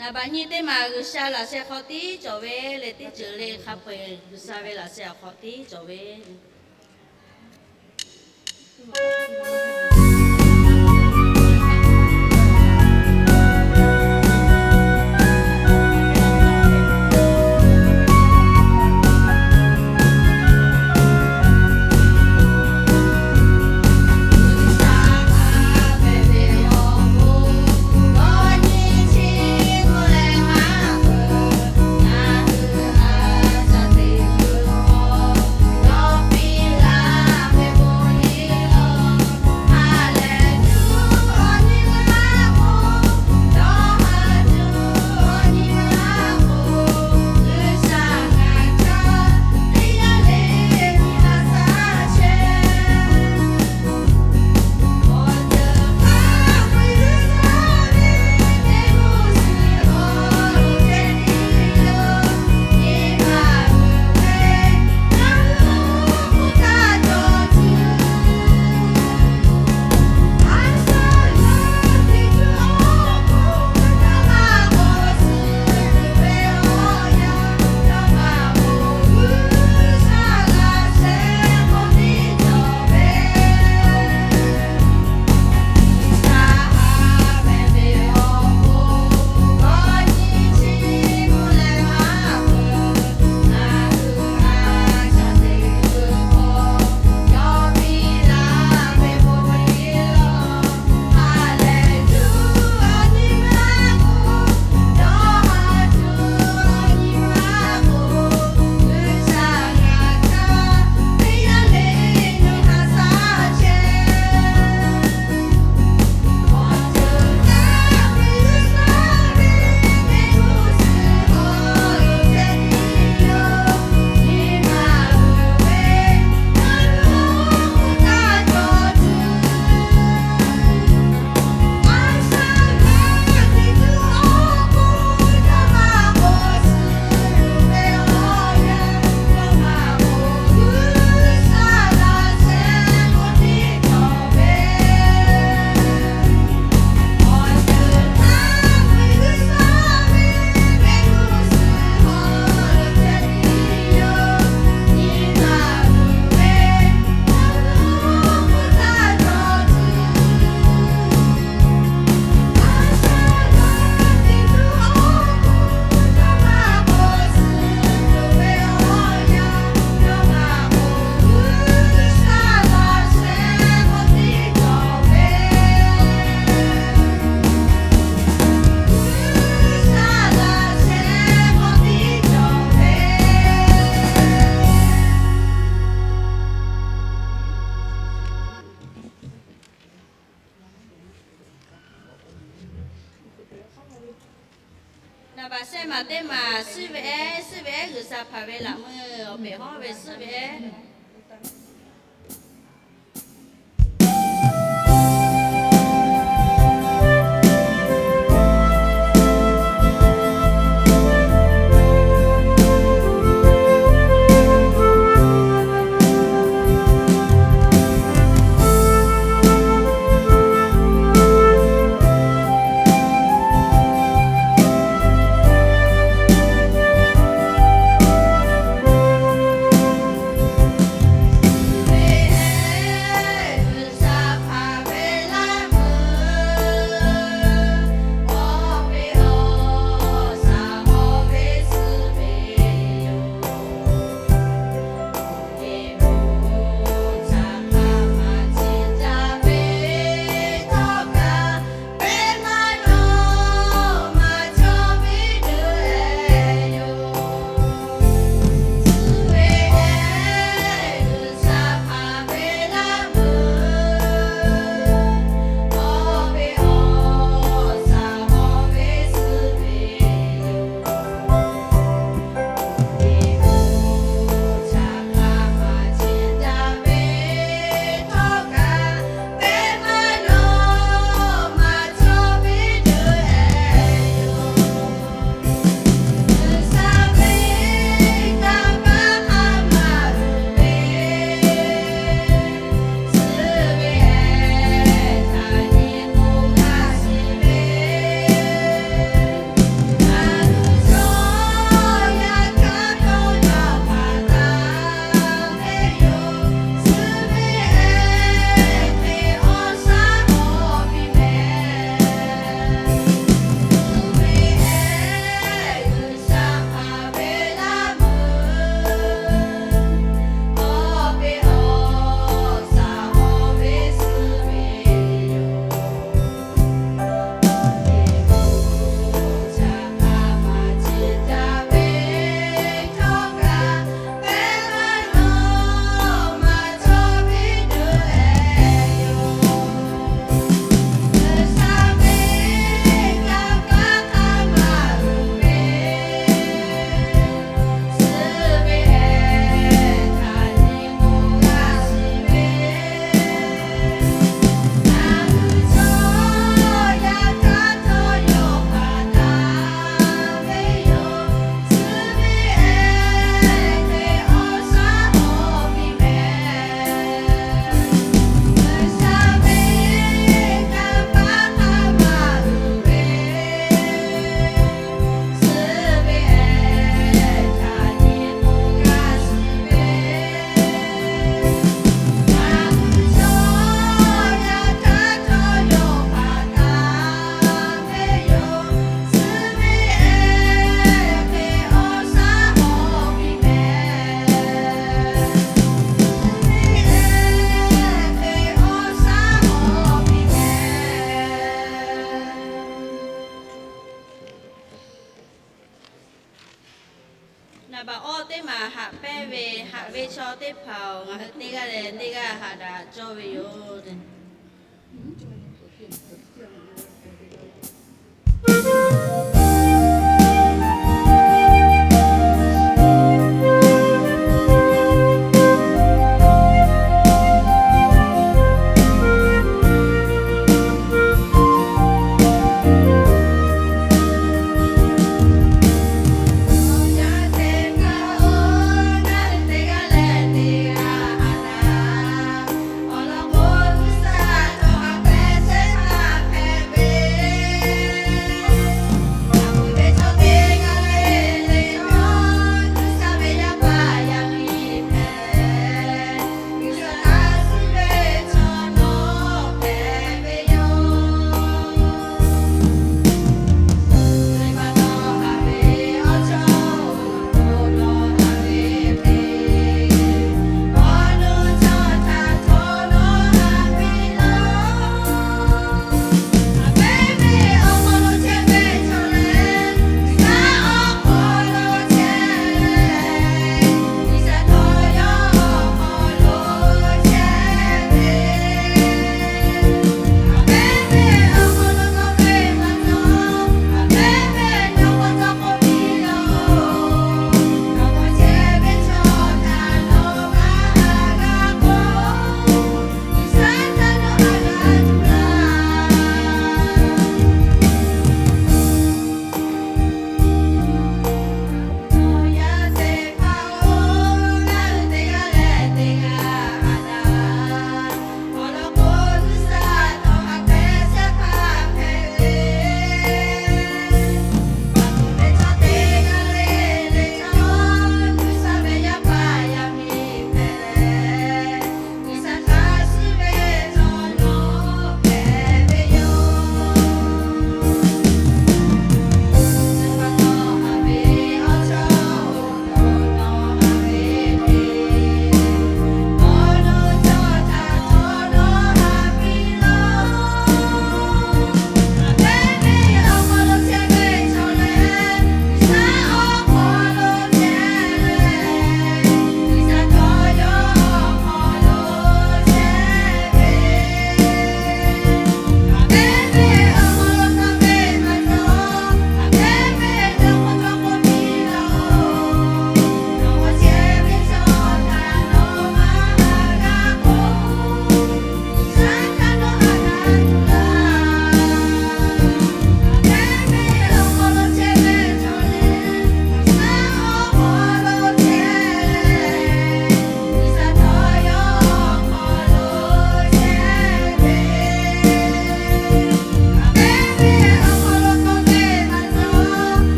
Naˍ baꞈ nyi teˇ maˬ G'uiˬsha laꞈ sheh hk'aw tiˉ cawˬ ve le, teˇ ceuˬ le hk'a peu-eˬ G'uiˬsha ve laꞈ sheh awˬ hk'aw tiˉ cawˬ ve. Naˍ baꞈ shehˆ maˬ teˇ maˬ suhˉ ve ehˉ, suhˉ ve ehˉ G'uiˬsha hpanˍ ve laꞈ meuˇ awˬ pehˬ hawˉ ve suhˉ ve ehˉ. Haꞈ ve chaw teˇ hpaˍ-oˬ, ngaˬ hui teˇ g'aˇ leh teˇ g'aˇ haꞈ daꞈ cawˇ ve yoˬ.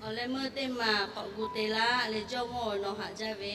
Awˬ leh meuˇ teˇ maˬ k'awꞈ gu te laˇ leh, Jawˇmawˇ-oˬ, nawˬ haꞈ jaˇ ve.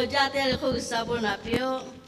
Awˬ jaˇ te leh hk'oˆ G'uiˬsha bon naꞈ piˇ-oˆ.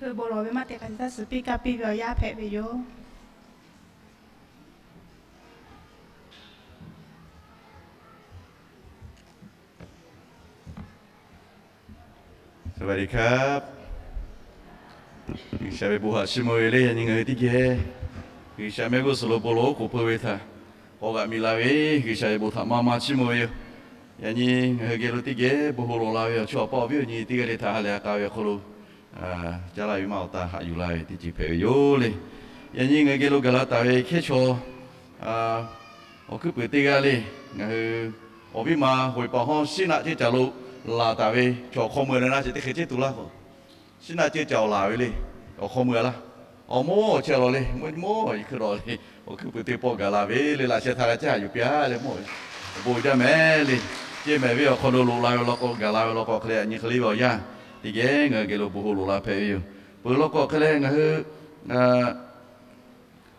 Hui bon lawˬ ve maˇ te hk'aˬ htaˇ suhˍ piˇ kaˇ piˇ ve awˬ yanˇ hpehꞈ ve yoˬ. สวัสดีครับ G'uiˬsha ve bon haꞈ chiˇ mvuh ve le. Yaꞈ nyi ngaˬ hui teˇ geh G'uiˬsha mehˆ g'uˇ suhˍ lo bon lawˬ oˉ k'oˍ pui ve htaꞈ k'awꞈ g'aꞈ miˬ la ve G'uiˬsha ve bon htaꞈ maˇ maˇ chiˇ mvuh ve yoˬ. Yaꞈ nyi ngaˬ hui geh lo teˇ geh bon hoꞈ lawˬ la ve awˬ chawˇ awˬ paˆ awˬ viˉ awˬ nyi teˇ g'aˇ le htaꞈ ha lehˬ k'a ve awˬ hk'aw lo caˉ laˇ ve maˇ awˬ taˇ haꞈ yuˬ laˇ ve teˇ ceuˬ hpehꞈ ve yoˬ le. Yaꞈ nyi ngaˬ hui geh lo gaˬ la taˍ ve hkehˉ chaw awˬ hkuiˉ puiˍ teˇ g'aˇ le, ngaˬ hui awˬ viˉ ma Hoiˍ paˍ hawˇ Siˉnaˆ ceˇ caˬ lo laˬ taˍ ve chaw awˬ hk'aw mui leh naˇ chi teˇ hk'e ceˇ tuˬ laˇ k'o, Siˉnaˆ ceˇ caˬ awˬ laˬ ve le. Awˬ hk'aw mui a laˇ, awˬ mawˇ awˬ chehˇ law le, mawˇ mawˇ i hkui law le. Awˬ hkuiˉ puiˍ teˇ pawˆ gaˬ la ve le, laꞈ sheh htaꞈ g'a caˇ yuˬ piˇ a le mawˇ. Awˬ bon jaˇ mehˍ le. Ceˇ mehˍ ve awˬ hk'aw lo loꞈ la ve law k'o, gaˬ la ve law k'o, hk'e le yaꞈ nyi hk'e le ve awˬ yanˇ teˇ geh ngaˬ hui geh lo bon hoꞈ lawˬ la hpehꞈ ve yoˬ. Peuˬ law k'o hk'e leh ngaˬ hui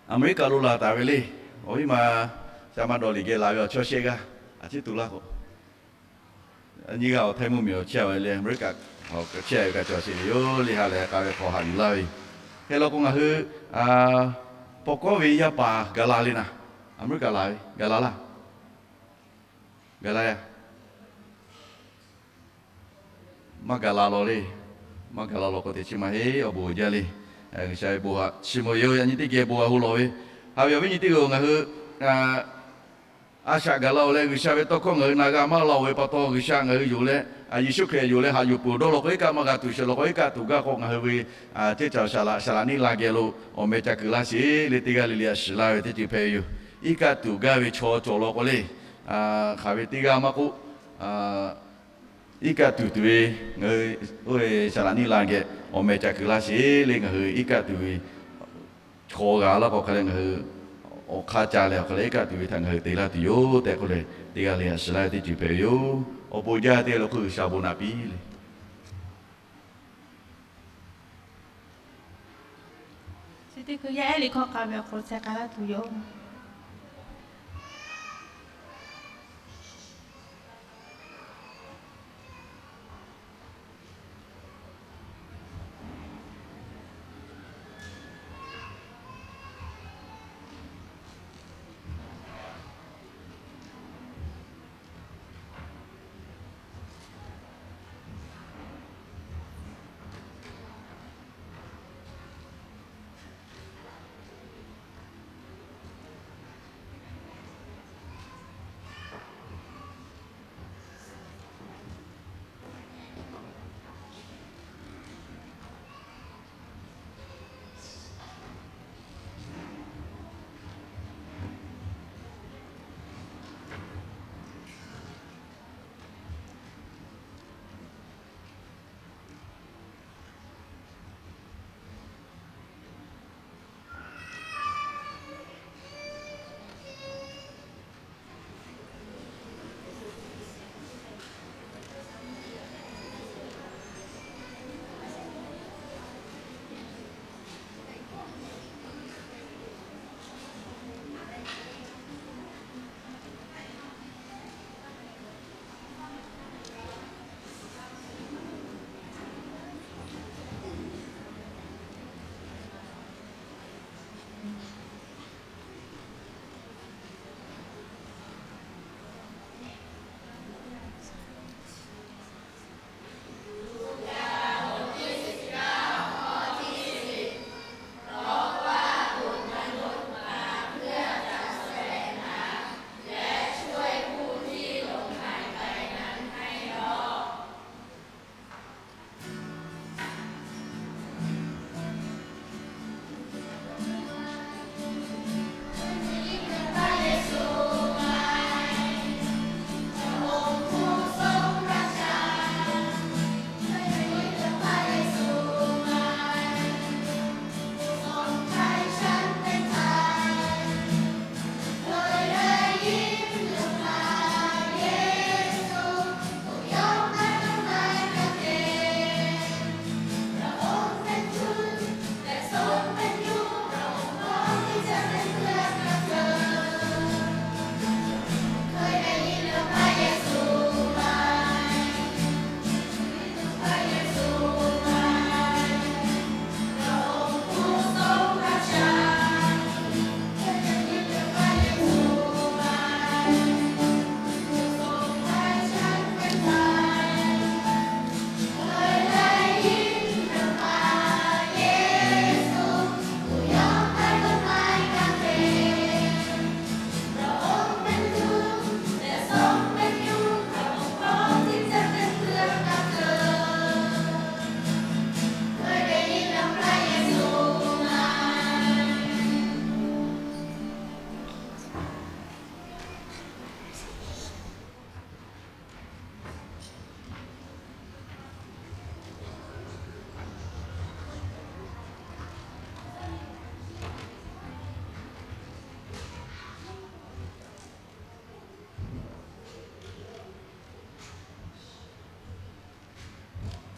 Aˍmeˍriˆkaꞈ lo laˬ taˍ ve le, awˬ viˉ ma Shaˍ ma dawˬ liꞈ geh laˬ ve awˬ chawˇ shehˆ g'aˇ a ciˉ tuˬ laˇ k'o, nyiˇ g'aˇ awˬ htaiˇ mvuhˇmiˬ awˬ chehˇ ve le, Aˍmeˍriˆkaꞈ awˬ chehˇ ve kaꞈ cawˬ sheˍ ve yoˬ le. Ha lehˬ k'a ve hk'aw haꞈ yuˬ laˇ ve yoˬ. Hk'e law k'o ngaˬ hui paw kawˉ ve yaˇ paˍ gaˬ la le naˍ, Aˍmeˍriˆkaꞈ laˬ ve gaˬ la laˇ, gaˬ la yaˇ maˇ gaˬ la law le. Maˇ gaˬ la law k'o teꞈ chiˉ maˇ heˆ, awˬ bon uiˍ jaˇ le. G'uiˬsha ve bon haꞈ chiˇ mvuh yoˬ. Yaꞈ nyi teˇ geh bon haꞈ hu lawˬ ve, haꞈ ve awˬ viˉ nyi teˇ g'aˇ-oˬ, ngaˬ hui a shaꞈ gaˬ la-oˬ leh G'uiˬsha ve tawˇ hkawˇ ngaˬ hui na g'a maˇ laˇ-oˬ ve pa taw, G'uiˬsha ngaˬ hui yonˍ leh, Yeˍsuˆ Hkriꞈ yonˍ leh haꞈ yuˬ peuˬ dawˇ law k'o, iˉ kaˆ maˇ g'a tuˬ sheˍ law k'o, iˉ kaˆ tuˬ gaˇ k'o, ngaˬ hui ve ceˇ caˬ saˍ laꞈ, saˍ laꞈ niˆ la geh lo awˬ meh ca kuiˬ laˇ sheˍ le. Teˇ g'aˇ le le a shiˍ laˇ ve teˇ ceuˬ hpehꞈ ve yoˬ. Iˉ kaˆ tuˬ gaˇ ve chaw cawˬ law k'o le, hk'aˬ ve teˇ g'aˇ maˇ k'oˆ, iˉ kaˆ tuˬ tuˬ ve ngaˬ hui oˇ ve saˍ laꞈ niˆ la geh awˬ meh ca kuiˬ laˇ sheˍ le. Ngaˬ hui iˉ kaˆ tuˬ ve chaw g'a laˇ k'o hk'e leh ngaˬ hui awˬ hk'aˇ ca leh awˬ hk'e leh iˉ kaˆ tuˬ ve htaꞈ ngaˬ hui te laˇ tuˬ yoˬ tehꞈ k'oˆ leh, teˇ g'aˇ le le a shiˍ laˇ ve teˇ ceuˬ hpehꞈ ve yoˬ. Awˬ bon jaˇ teˇ g'aˇ le hk'oˆ G'uiˬsha bon naꞈ piˇ le. Chi teˇ hkui yaˇ ehˉ liꞈ hkawˇ k'a ve awˬ hk'aw lo chehˇ k'ai laˇ tuˬ yoˬ.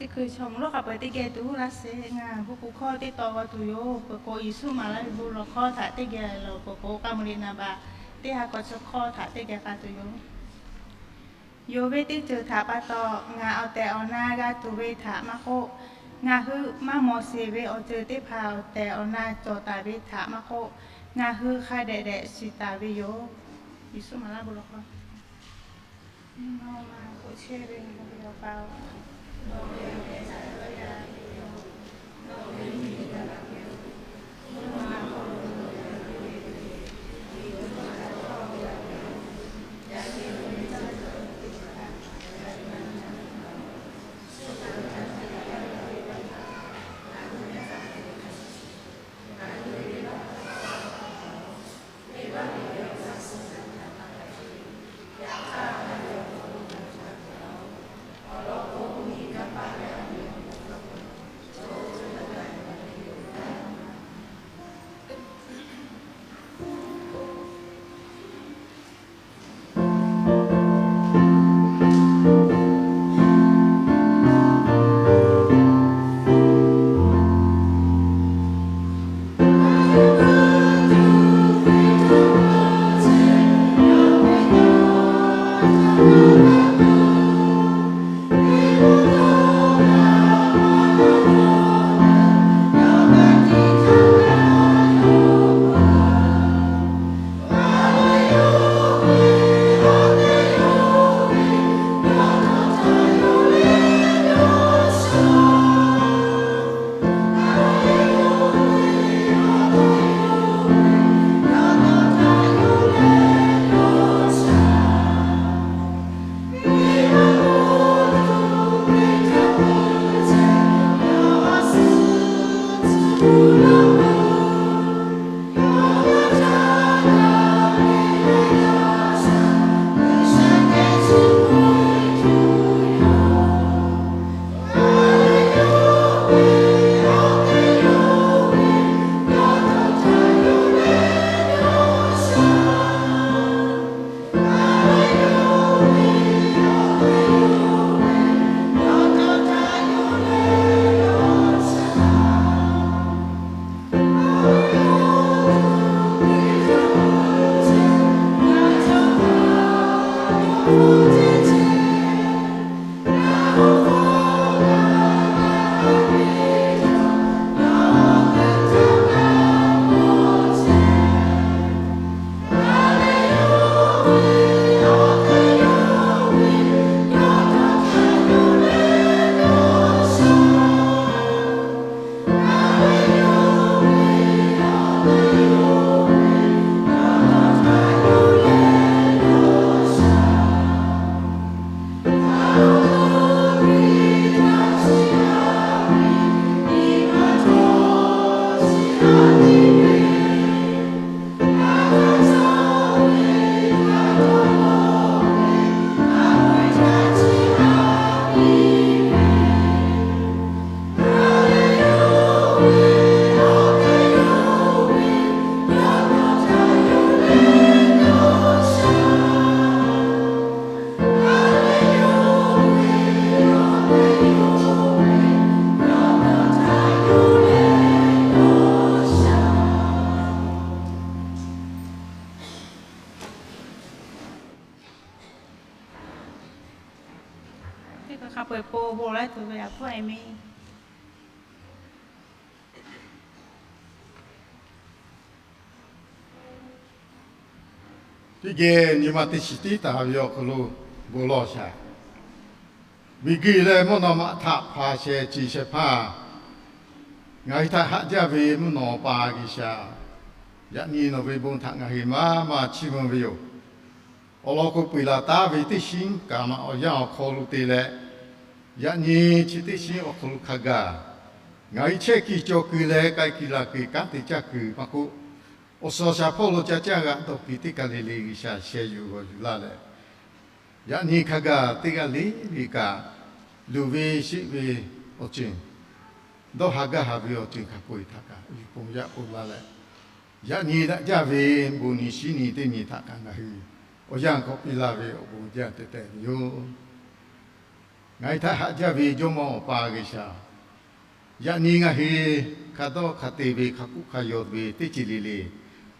Teˇ hkui chaw mvuhˇ lawˉ k'a peu-eˬ teˇ geh tuˬ laˇ sheˍ. Ngaˬ hui k'o hkawˇ teˇ taw g'a tuˬ yoˬ. Peuˬ k'o Yeˍsuˆ maˍ laˇ ve bon lawˬ hkawˇ htaꞈ teˇ geh lawˬ, peuˬ k'o k'a mvuh le naˍ baꞈ teˇ ha k'awꞈ chi hkawˇ htaꞈ teˇ geh k'a tuˬ yoˬ. Yonˍ ve teˇ ceuˬ htaꞈ pa taw, ngaˬ awˬ tehˬ awˬ na g'a tuˬ ve htaꞈ maˇ k'oˆ, ngaˬ hui maˇ mawˬ sheˍ ve awˬ ceuˬ teˇ hpaˍ awˬ tehˬ awˬ na cawˬ taˍ ve htaꞈ maˇ k'oˆ, ngaˬ hui hk'a dehꞈ dehꞈ shiˍ taˍ ve yoˬ. Yeˍsuˆ maˍ laˇ bon lawˬ hkawˇ. Teˇ hkui hk'a peu-eˬ po bon laˇ tuˬ ve yaꞈ hpfuhˇ e meˇ. Teˇ geh nyi ma teˇ shiˍ tiˉ taˍ ve awˬ hk'aw lo bon lawˬ shaˍ. Miˬguiˬ leh mvuhˇ naw ma htaꞈ hpanˍ shehˍ ciˍ shehˍ hpaˇ, ngaˬ hui htaꞈ haꞈ jaˇ ve mvuhˇ naw pa G'uiˬsha, yaꞈ nyi nawˬ ve bon htaꞈ ngaˬ hui maˇ maˇ chiˇ mvuh ve yoˬ. Awˬ lawn k'o, peu eˬ laˬ taˉ ve teˇ shinˉ kaꞈ maꞈ awˬ yanˇ awˬ hk'aw lo te leh, yaꞈ nyi chi teˇ shinˉ awˬ hk'aw lo hk'a gaˬ ngaˬ hui chehˇ kuiˬ cawˬ kuiˬ leh k'ai kuiˬ laˬ kuiˬ kanˉ te caˇ kuiˬ maˇ k'oˆ, awˬ suhˍ awˬ shaˍ hpawˇ lo ca caˇ g'aꞈ dawˬ kuiˬ teˇ kaˬ le le G'uiˬsha sheh yuˬ g'awˬ yuˬ laˇ leh, yaꞈ nyi hk'a gaˬ teˇ g'aˇ le le kaꞈ, luˬ ve sheˆ ve awˬ ceuˬ, dawˇ ha gaˇ ha ve awˬ ceuˬ hk'a peu-eˬ htaꞈ kaꞈ liꞈ ponˬ yaꞈ k'oˆ laˇ leh, yaꞈ nyi daꞈ jaˇ ve bon nyi shinˉ nyi teˇ nyi htaꞈ kaꞈ ngaˬ hui awˬ yanˇ hk'aw piˇ laˇ ve awˬ bon jaˇ tehꞈ tehꞈ ve yoˬ. Ngaˬ hui htaꞈ haꞈ jaˇ ve Jawˇmawˇ Awˬ pa G'uiˬsha, yaꞈ nyi ngaˬ hui hk'a dawˇ hk'a te ve hk'a k'oˆ hk'a yaw ve teˇ ceuˬ le le,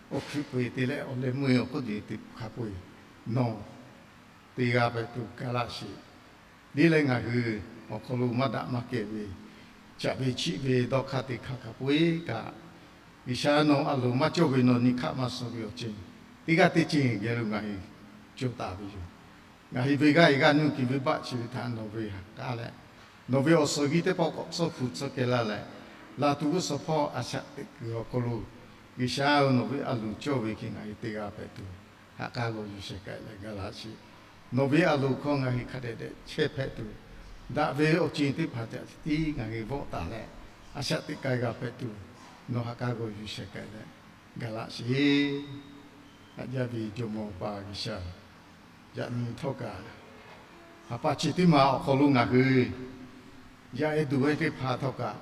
awˬ hkuiˉ peuˬ te leh awˬ leh meuˇ awˬ hk'oˆ ce te hk'a peu-eˬ nawˬ teˇ g'aˇ hpehꞈ tuˬ ga laˇ sheˍ. Deˇ leh ngaˬ hui awˬ hk'aw lo maˇ daꞈ maˇ kehˬ ve, chaꞈ ve chiˆ ve dawˇ hk'aˇ te hk'aˇ hk'a peu-eˬ kaꞈ, G'uiˬsha nawˬ a loˍ maˇ cawˇ ve nawˬ nyi hk'aˆ maˇ suh ve awˬ ceuˬ teˇ g'aˇ teˇ ceuˬ geh lo ngaˬ hui cawˬ taˍ ve yoˬ. Ngaˬ hui ve g'aˇ e g'aˇ nuˇ kuiˬ venˇbaˆ chi ve htaꞈ nawˬ ve ha k'aˉ leh, nawˬ ve awˬ suhˍ g'uˇ teˇ pawˆ k'awꞈ tsuhˇ hpu tsuhˇ kehˬ laˇ leh, laˬ tuˬ g'uˇ suhˍ hpawˇ a shaꞈ teꞈ kuiˬ awˬ hk'aw lo, G'uiˬsha-oˬ, nawˬ ve a loˍ cawˇ ve hk'e ngaˬ hui teˇ g'aˇ hpehꞈ tuˬ, ha k'aˉ g'aw yuˬ sheh k'ai leh ga laˇ sheˍ. Nawˬ ve a loˍ hkawˇ ngaˬ hui hk'a dehꞈ dehꞈ chehˇ hpehꞈ tuˬ, daꞈ ve awˬ ceuˬ teˇ hpaˍ caꞈ tiˉ ngaˬ hui vawˆ taˍ leh, a shaꞈ teꞈ k'ai g'a hpehꞈ tuˬ, nawˬ ha k'aˉ g'aw yuˬ sheh k'ai leh ga laˇ sheˍ. Haꞈ jaˇ ve Jawˇmawˇ Awˬ pa G'uiˬsha, yaꞈ nyi htawˇ kaꞈ, ha pa chi teˇ maˬ awˬ hk'aw lo ngaˬ hui yaˇ ehˉ duˬ ehˉ teˇ hpaˍ htawˇ kaꞈ,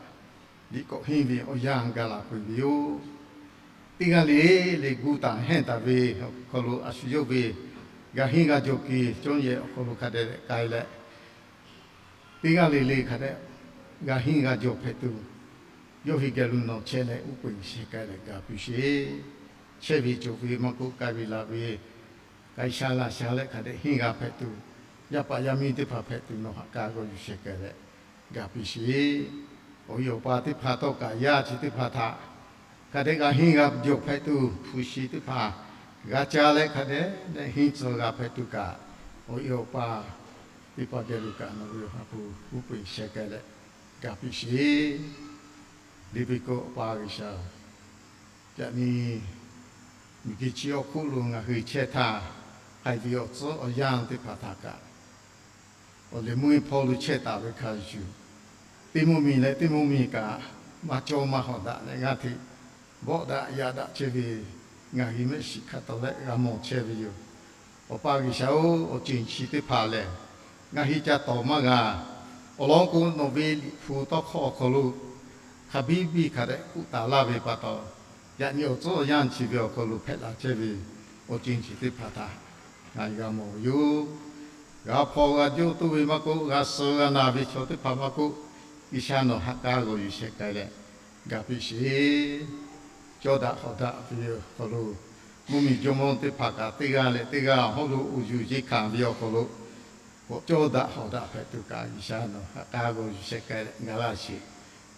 liꞈ k'awꞈ henˇ ve awˬ yanˇ ga laˬ peuˬ ve yoˬ. Teˇ g'aˇ le le gu taˍ hehnˇ taˍ ve awˬ hk'aw lo a shu yawˇ ve g'a henˇ g'a jawˬ kuiˬ cawˇ yehˬ awˬ hk'aw lo hk'a dehꞈ k'ai leh, teˇ g'aˇ le le hk'a dehꞈ g'a henˇ g'a jawˬ hpehꞈ tuˬ, yawˇ hui geh lo nawˬ chehˇ leh uˉ peunˍ sheh k'ai leh ga piˇ sheˍ. Chehˇ ve cawˬ ve maˇ k'oˆ, k'ai ve laˬ ve, k'ai sha laˬ sha leh hk'a dehꞈ henˇ g'a hpehꞈ tuˬ, yaˇ paˍ yaˇ miˇ teˇ hpaˍ hpehꞈ tuˬ nawˬ ha k'aˉ g'aw yuˬ sheh k'ai leh ga piˇ sheˍ. Awˬ e awˬ pa teˇ hpaˍ htawˇ kaꞈ yaˇ chi teˇ hpaˍ htaꞈ hk'a dehꞈ g'a henˇ g'a jawˬ hpehꞈ tuˬ, hpu shi teˇ hpaˍ g'a caˇ leh hk'a dehꞈ leh henˇ tcuh g'a hpehꞈ tuˬ kaꞈ, awˬ e awˬ pa teˇ hpaˍ geh lo kaꞈ nawˬ ve awˬ ha hpu uˉ peunˍ sheh k'ai leh ga piˇ sheˍ. Deˇ ve k'o, Awˬ pa G'uiˬsha, yaꞈ nyi miˬguiˬ chi awˬ hk'oˆ lo ngaˬ hui chehˇ htaˇ, haiˬ ve awˬ tcuhˉ awˬ yanˇ teˇ hpaˍ htaꞈ kaꞈ, awˬ lehˬ mvuhˇ hpawˇ lo chehˇ taˍ ve hk'a shuˍ, teˇ mvuhˇ miˬ leh teˇ mvuhˇ miˬ kaꞈ maˇ cawˇ maˇ hawˍ daꞈ leh g'aˇ hteꞈ bawˆ daꞈ yaꞈ daꞈ chehˇ ve ngaˬ hui mehˆ shiˍ hk'a tawˍ leh g'a mawˬ chehˇ ve yoˬ. Awˬ pa G'uiˬsha-oˬ, awˬ ceuˬ chi teˇ hpaˍ lehˬ, ngaˬ hui ca tawˍ maˇ g'a. Awˬ lawn k'o, nawˬ ve Liꞈ hpu tawˇ hkawˇ awˬ hk'aw lo hk'a biˇ biˇ hk'a dehꞈ k'oˆ taˍ laˇ ve pa taw, yaꞈ nyi awˬ tcuhˉ awˬ yanˇ chi ve awˬ hk'aw lo hpehꞈ la chehˇ ve awˬ ceuˬ chi teˇ hpaˍ htaꞈ ngaˬ hui g'a mawˬ ve yoˬ. G'a hpaw g'a jaˇ toˇ ve maˇ k'oˆ, g'a suh g'a na ve chaw teˇ hpaˍ maˇ k'oˆ, G'uiˬsha nawˬ ha k'aˉ g'aw yuˬ sheh k'ai leh ga piˇ sheˍ. Cawˇ daꞈ hawˍ daꞈ ve awˬ hk'aw lo, mvuhˇ miˬ jawˇmawˇ teˇ hpaˍ kaꞈ teˇ g'aˇ leh teˇ g'aˇ hawˉ lo uˬ yuˬ yeˇ hkanˍ ve awˬ hk'aw lo, k'awꞈ cawˇ daꞈ hawˍ daꞈ hpehꞈ tuˬ kaꞈ G'uiˬsha nawˬ ha k'aˉ g'aw yuˬ sheh k'ai leh ga laˇ sheˍ.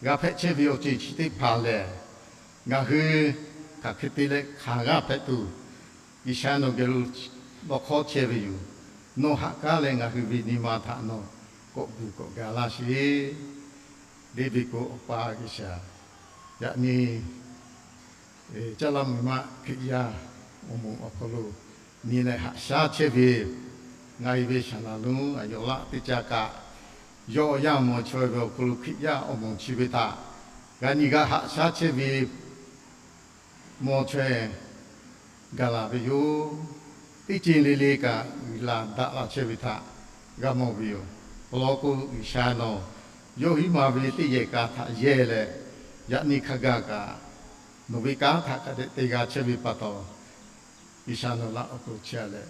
G'a hpehꞈ chehˇ ve awˬ ceuˬ chi teˇ hpaˍ lehˬ, ngaˬ hui hk'aˬ hk'e te leh hk'aˬ g'aˇ hpehꞈ tuˬ, G'uiˬsha nawˬ geh lo lawˬ hk'awˇ chehˇ ve yoˬ. Nawˬ ha k'aˉ leh ngaˬ hui ve nyi ma htaꞈ nawˬ k'awꞈ gu k'awꞈ ga laˇ sheˍ. Deˇ ve k'o, Awˬ pa G'uiˬsha, yaꞈ nyi Caˇ laˇ mui maˆ Hkriꞈ yaˇ awˬ moˍ awˬ hk'aw lo nyi leh haꞈ shaˉ chehˇ ve, ngaˬ hui ve Saˍ laˍ lonˉ Aˍyawˬ laˆ teˇ caˇ kaꞈ, yawˇ awˬ yanˇ mawˬ chaweh ve awˬ hk'aw lo Hkriꞈ yaˇ awˬ moˍ chi ve htaꞈ g'a nyi g'a haꞈ shaˉ chehˇ ve mawˬ chaweh gaˬ laˬ ve yoˬ. Teˇ ceuˬ le le kaꞈ uiˍ la daꞈ la chehˇ ve htaꞈ g'a mawˬ ve yoˬ. Awˬ lawn k'o, G'uiˬsha nawˬ yawˇ hiˉ ma ve teˇ yehˬ ka htaꞈ yehˇ leh, yaꞈ nyi hk'a gaˬ kaꞈ nawˬ ve kanˉ htaꞈ hk'a dehꞈ te g'a chehˇ ve pa taw, G'uiˬsha nawˬ laꞈ awˬ hk'aw lo chehˇ leh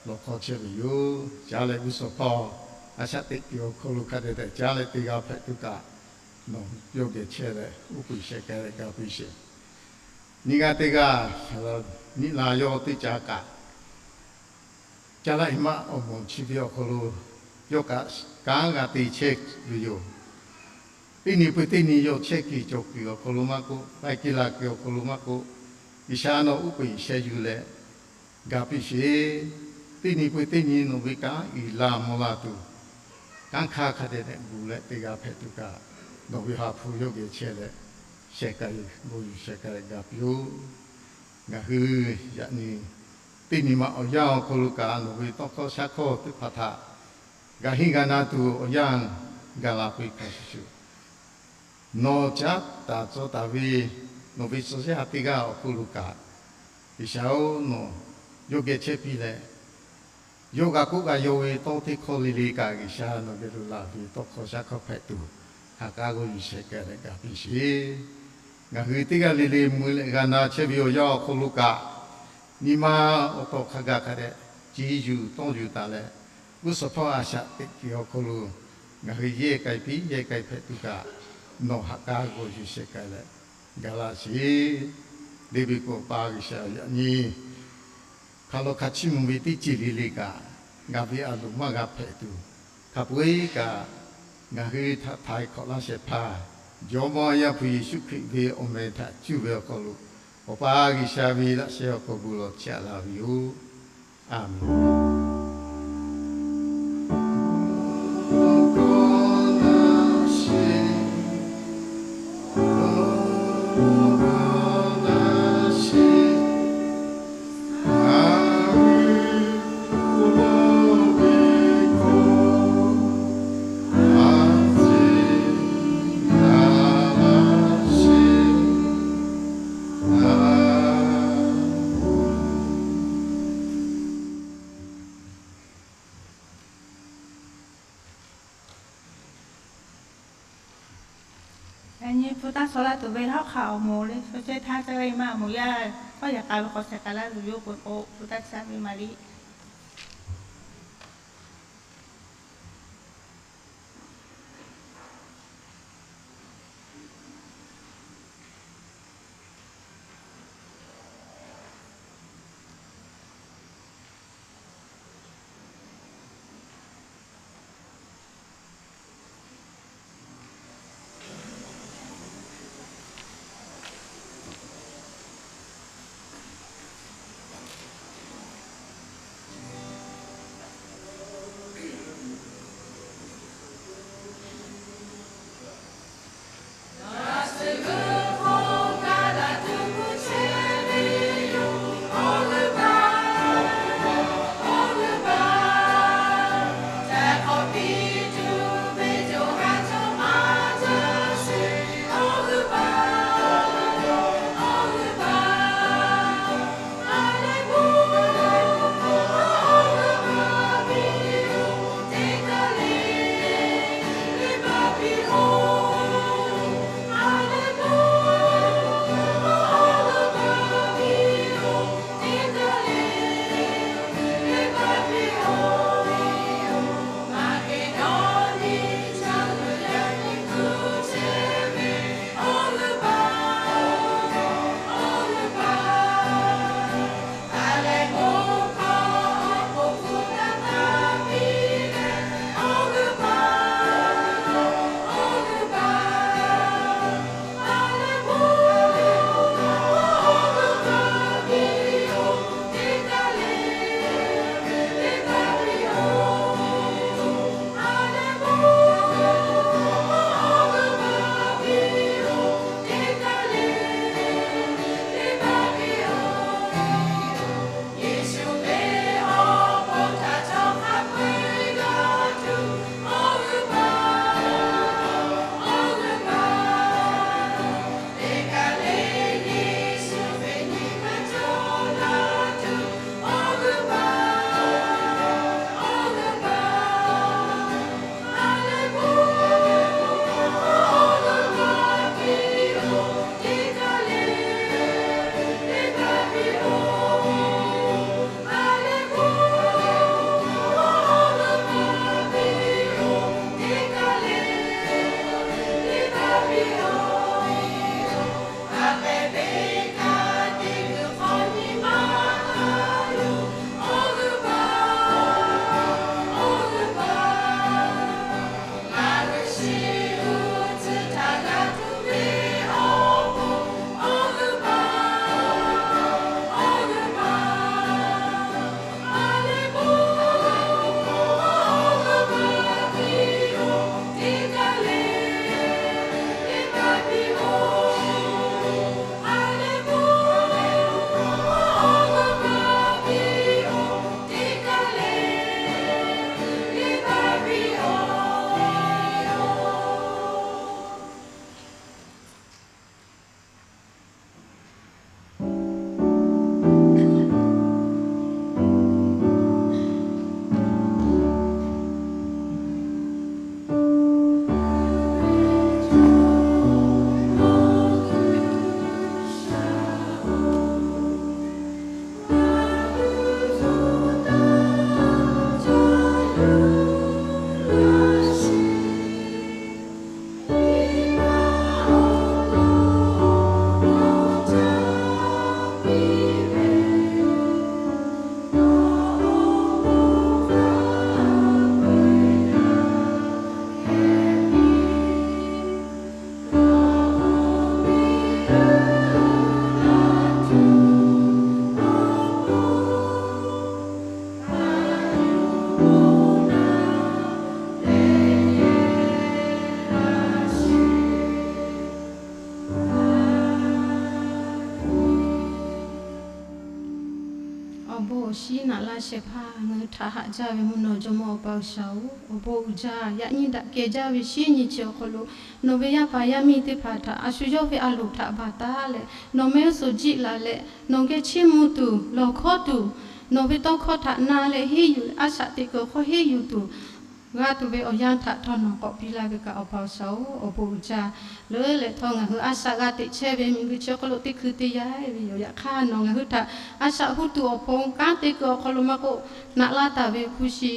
lawˬ hk'awˇ chehˇ ve yoˬ. Caˇ leh g'uˇ suhˍ hpawˇ a shaꞈ teꞈ kuiˬ awˬ hk'aw lo hk'a dehꞈ dehꞈ caˇ leh te g'a hpehꞈ tuˬ kaꞈ, nawˬ yawˇ geh chehˇ leh uˉ peunˍ sheh k'ai leh ga piˇ sheˍ. Nyi g'aˇ teˇ g'aˇ, nyi la yawˇ teˇ caˇ kaꞈ, caˇ laˇ mui maˆ awˬ moˍ chi ve awˬ hk'aw lo yawˇ kaꞈ kanˉ g'a te chehˇ ve yoˬ. Teˇ nyi pui teˇ nyi yawˇ chehˇ kuiˬ cawˬ kuiˬ awˬ hk'aw lo maˇ k'oˆ, k'ai kuiˬ la kuiˬ awˬ hk'aw lo maˇ k'oˆ, G'uiˬsha nawˬ uˉ peunˍ sheh yuˬ leh ga piˇ sheˍ. Teˇ nyi pui teˇ nyi nawˬ ve kanˉ uiˍ la mvuh la tuˬ, kanˉ hk'aˇ hk'a dehꞈ dehꞈ gu leh te g'a hpehꞈ tuˬ kaꞈ, nawˬ ve ha hpu yawˇ geh chehˇ leh sheh k'ai, bon yuˬ sheh k'ai leh ga piˇ-oˆ. Ngaˬ hui yaꞈ nyi teˇ nyi ma awˬ yanˇ awˬ hk'aw lo kaꞈ nawˬ ve tawˇ hkawˇ shaˉ hkawˇ teˇ hpaˍ htaꞈ g'a henˇ g'a na tuˬ awˬ yanˇ gaˬ la peuˬ hk'a shuˍ shuˍ, nawˬ caˉ taˍ tcuh taˍ ve nawˬ ve suh yaˇ teˇ g'aˇ awˬ hk'oˆ lo kaꞈ, G'uiˬsha-oˬ, nawˬ yawˇ geh chehˇ piˇ leh, yawˇ g'a k'oˆ g'a yaw ve tawˇ teˇ hkawˇ le le kaꞈ G'uiˬsha nawˬ geh lo laˬ ve tawˇ hkawˇ shaˉ hkawˇ hpehꞈ tuˬ, ha k'aˉ g'aw yuˬ sheh k'ai leh ga piˇ sheˍ. Ngaˬ hui teˇ g'aˇ le le mui leh g'a na chehˇ ve awˬ yanˇ awˬ hk'aw lo kaꞈ, nyi ma awˬ tawˍ hk'a gaˬ hk'a dehꞈ ciˇ yuˬ tawˇ yuˬ taˍ leh, g'uˇ suhˍ hpawˇ a shaꞈ teꞈ kuiˬ awˬ hk'aw lo Ngaˬ hui yehˇ k'ai piˇ yehˇ k'ai hpehꞈ tuˬ kaꞈ, nawˬ ha k'aˇ g'aw yuˬ sheh k'ai leh gaˬ laˇ sheˍ. Deˇ ve k'o, Awˬ pa G'uiˬsha yaꞈ nyi hk'aˬ lo hk'a chiˇ mvuh ve teˇ ceuˬ le le kaꞈ, ngaˬ ve a loˍ maˇ g'a hpehꞈ tuˬ, hk'a peu-eˬ kaꞈ ngaˬ hui htaꞈ htaiˍ hk'awꞈ laˇ shehˍ hpaˇ, Jawˇmawˇ Yaˇ hpu Yeˍsuˆ Hkriꞈ ve awˬ meh htaꞈ cuˇ ve awˬ hk'aw lo, Awˬ pa G'uiˬsha ve laꞈ sheh awˬ hk'aw lo chiˇ aꞈ laˇ ve yoˬ. A menˍ. Yaꞈ nyi hpu taˇ shaw laˇ tuˬ ve hawˉ hk'aˆ awˬ moˍ le, shaw chehˇ htaˇ caˇ ve maˇ moˍ yaˇ, k'awˇ yaꞈ k'a ve k'awꞈ shehˍ k'ai laˇ tuˬ yoˬ k'o, hpu taˇ shaw ve maˇ liꞈ. Laˇ shehˍ hpaˇ ngaˬ hui htaꞈ haꞈ jaˇ ve mvuhˇ naw jawˇmawˇ Awˬ pa G'uiˬsha-oˬ, awˬ bon uiˍ jaˇ. Yaꞈ nyi daꞈ kehˬ jaˇ ve shinˉ nyi chi awˬ hk'aw lo nawˬ ve yaˇ paˍ yaˇ miˇ teˇ hpaˍ htaꞈ a shu yawˇ ve a loˍ htaꞈ baˬ taˉ leh nawˬ mehˆ g'uˇ suhˍ jiˆ laˬ leh nawˬ geh chiˇ mvuh tuˬ, lawˬ hkawˉ tuˬ, nawˬ ve tawˇ hkawˇ htaꞈ na leh henˇ yuˬ, a shaꞈ teꞈ kuiˬ awˬ hk'aw henˇ yuˬ tuˬ, g'a tuˬ ve awˬ yanˇ htaꞈ htawˇ nawˬ k'awꞈ piˇ laˇ ve kaꞈ Awˬ pa G'uiˬsha-oˬ, awˬ bon uiˍ jaˇ. Leuˉ leh htawˇ ngaˬ hui a shaꞈ g'a teꞈ chehˇ ve miˬguiˬ chi awˬ hk'aw lo teˇ hkui teˇ yanˇ ve yoˬ. Yaꞈ hk'aˇ nawˬ ngaˬ hui htaꞈ a shaꞈ huˉ tuˬ awˬ pon kanˉ te kuiˬ awˬ hk'aw lo maˇ k'oˆ, naꞈ laˇ taˍ ve hpu shi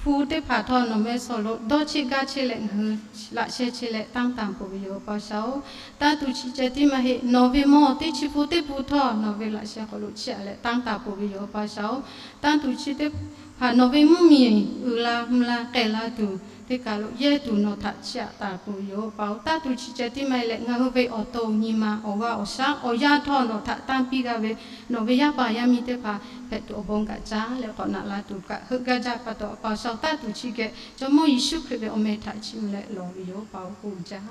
hpu teˇ hpaˍ htawˇ nawˬ mehˆ g'uˇ suhˍ lo dawˇ cheˆ gaˇ chehˇ leh ngaˬ hui laꞈ sheh chehˇ leh tanˇ taˍ peuˬ ve yoˬ, Awˬ pa G'uiˬsha-oˬ. Tanˇ tuˬ chi ceh tiˉ maˇ heˆ, nawˬ ve mawˇ teˇ chi pun teˇ pun htawˇ nawˬ ve laꞈ sheh hk'aw lo chiˇ aꞈ leh tanˇ taˍ peuˬ ve yoˬ, Awˬ pa G'uiˬsha-oˬ. Tanˇ tuˬ chi teˇ hpaˍ nawˬ ve mvuhˇmiˬ uiˍ la mvuh la k'ai la tuˬ teˇ kaˬ lo yehˇ tuˬ nawˬ htaꞈ chiˇ aꞈ taˍ peuˬ ve yoˬ, Awˬ pa-oˬ. Tanˇ tuˬ chi ceh tiˉ maˇ heˆ leh ngaˬ hui ve awˬ to nyi ma awˬ g'aˇ awˬ shaˉ awˬ yanˇ htawˇ nawˬ htaꞈ tanˇ piˇ g'a ve nawˬ ve yaˇ paˍ yaˇ miˇ teˇ hpaˍ hpehꞈ tuˬ awˬ bon kaꞈ caˉ leh k'awꞈ naꞈ la tuˬ kaꞈ heuˆ gaˇ jaˇ pa taw, Awˬ pa G'uiˬsha-oˬ, tanˇ tuˬ chi geh Jawˇmawˇ Yeˍsuˆ Hkriꞈ ve awˬ meh htaꞈ chiˇ mvuh leh lawˬ ve yoˬ, Awˬ pa-oˬ, k'oˆ jaˇ.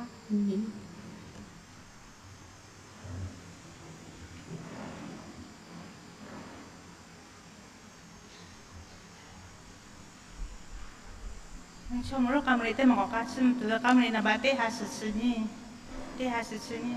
Chaw mawˬ lo k'a mawˬ le teˇ maˬ k'awꞈ k'a chiˇ mvuh tuˬ ve k'a mawˬ le naˍ baꞈ teˇ ha suhˍ chi nyi, teˇ ha suhˍ chi nyi.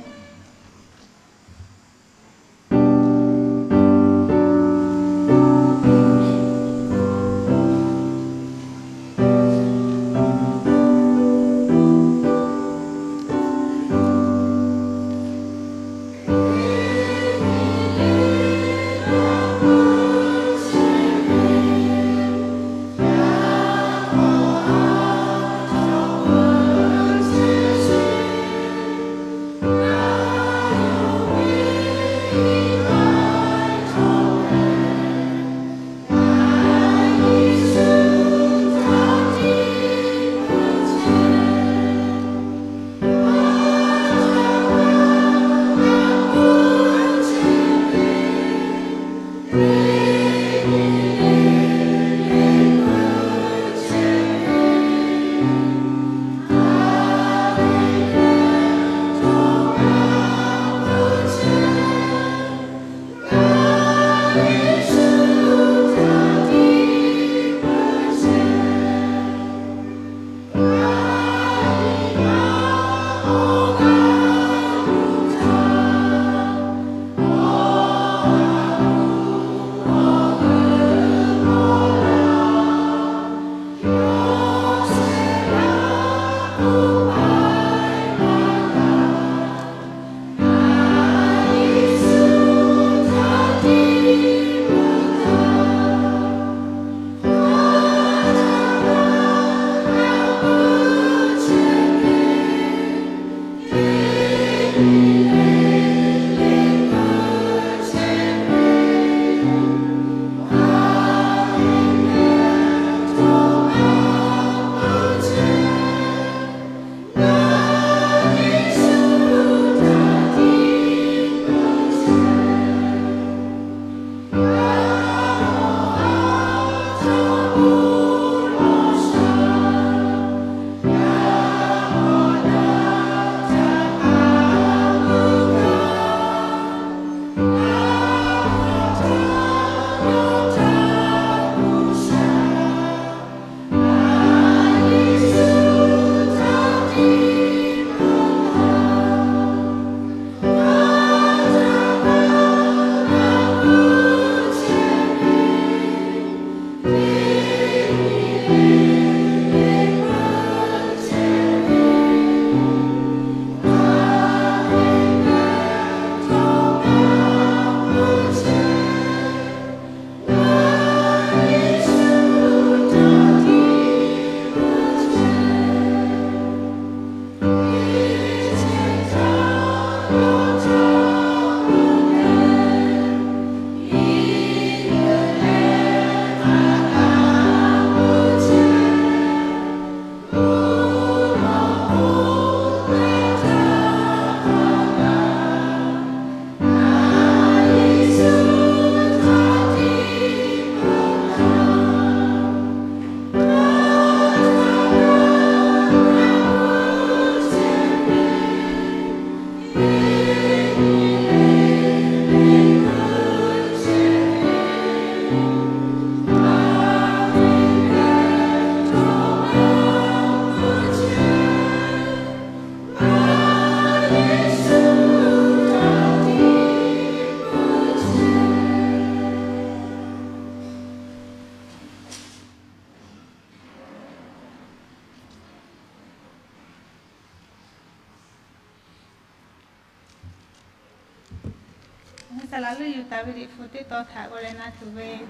Saˍ laꞈ leuˆ yuˬ taˍ ve Liꞈ hpu teˇ tawn htaꞈ g'aw leh na tuˬ ve,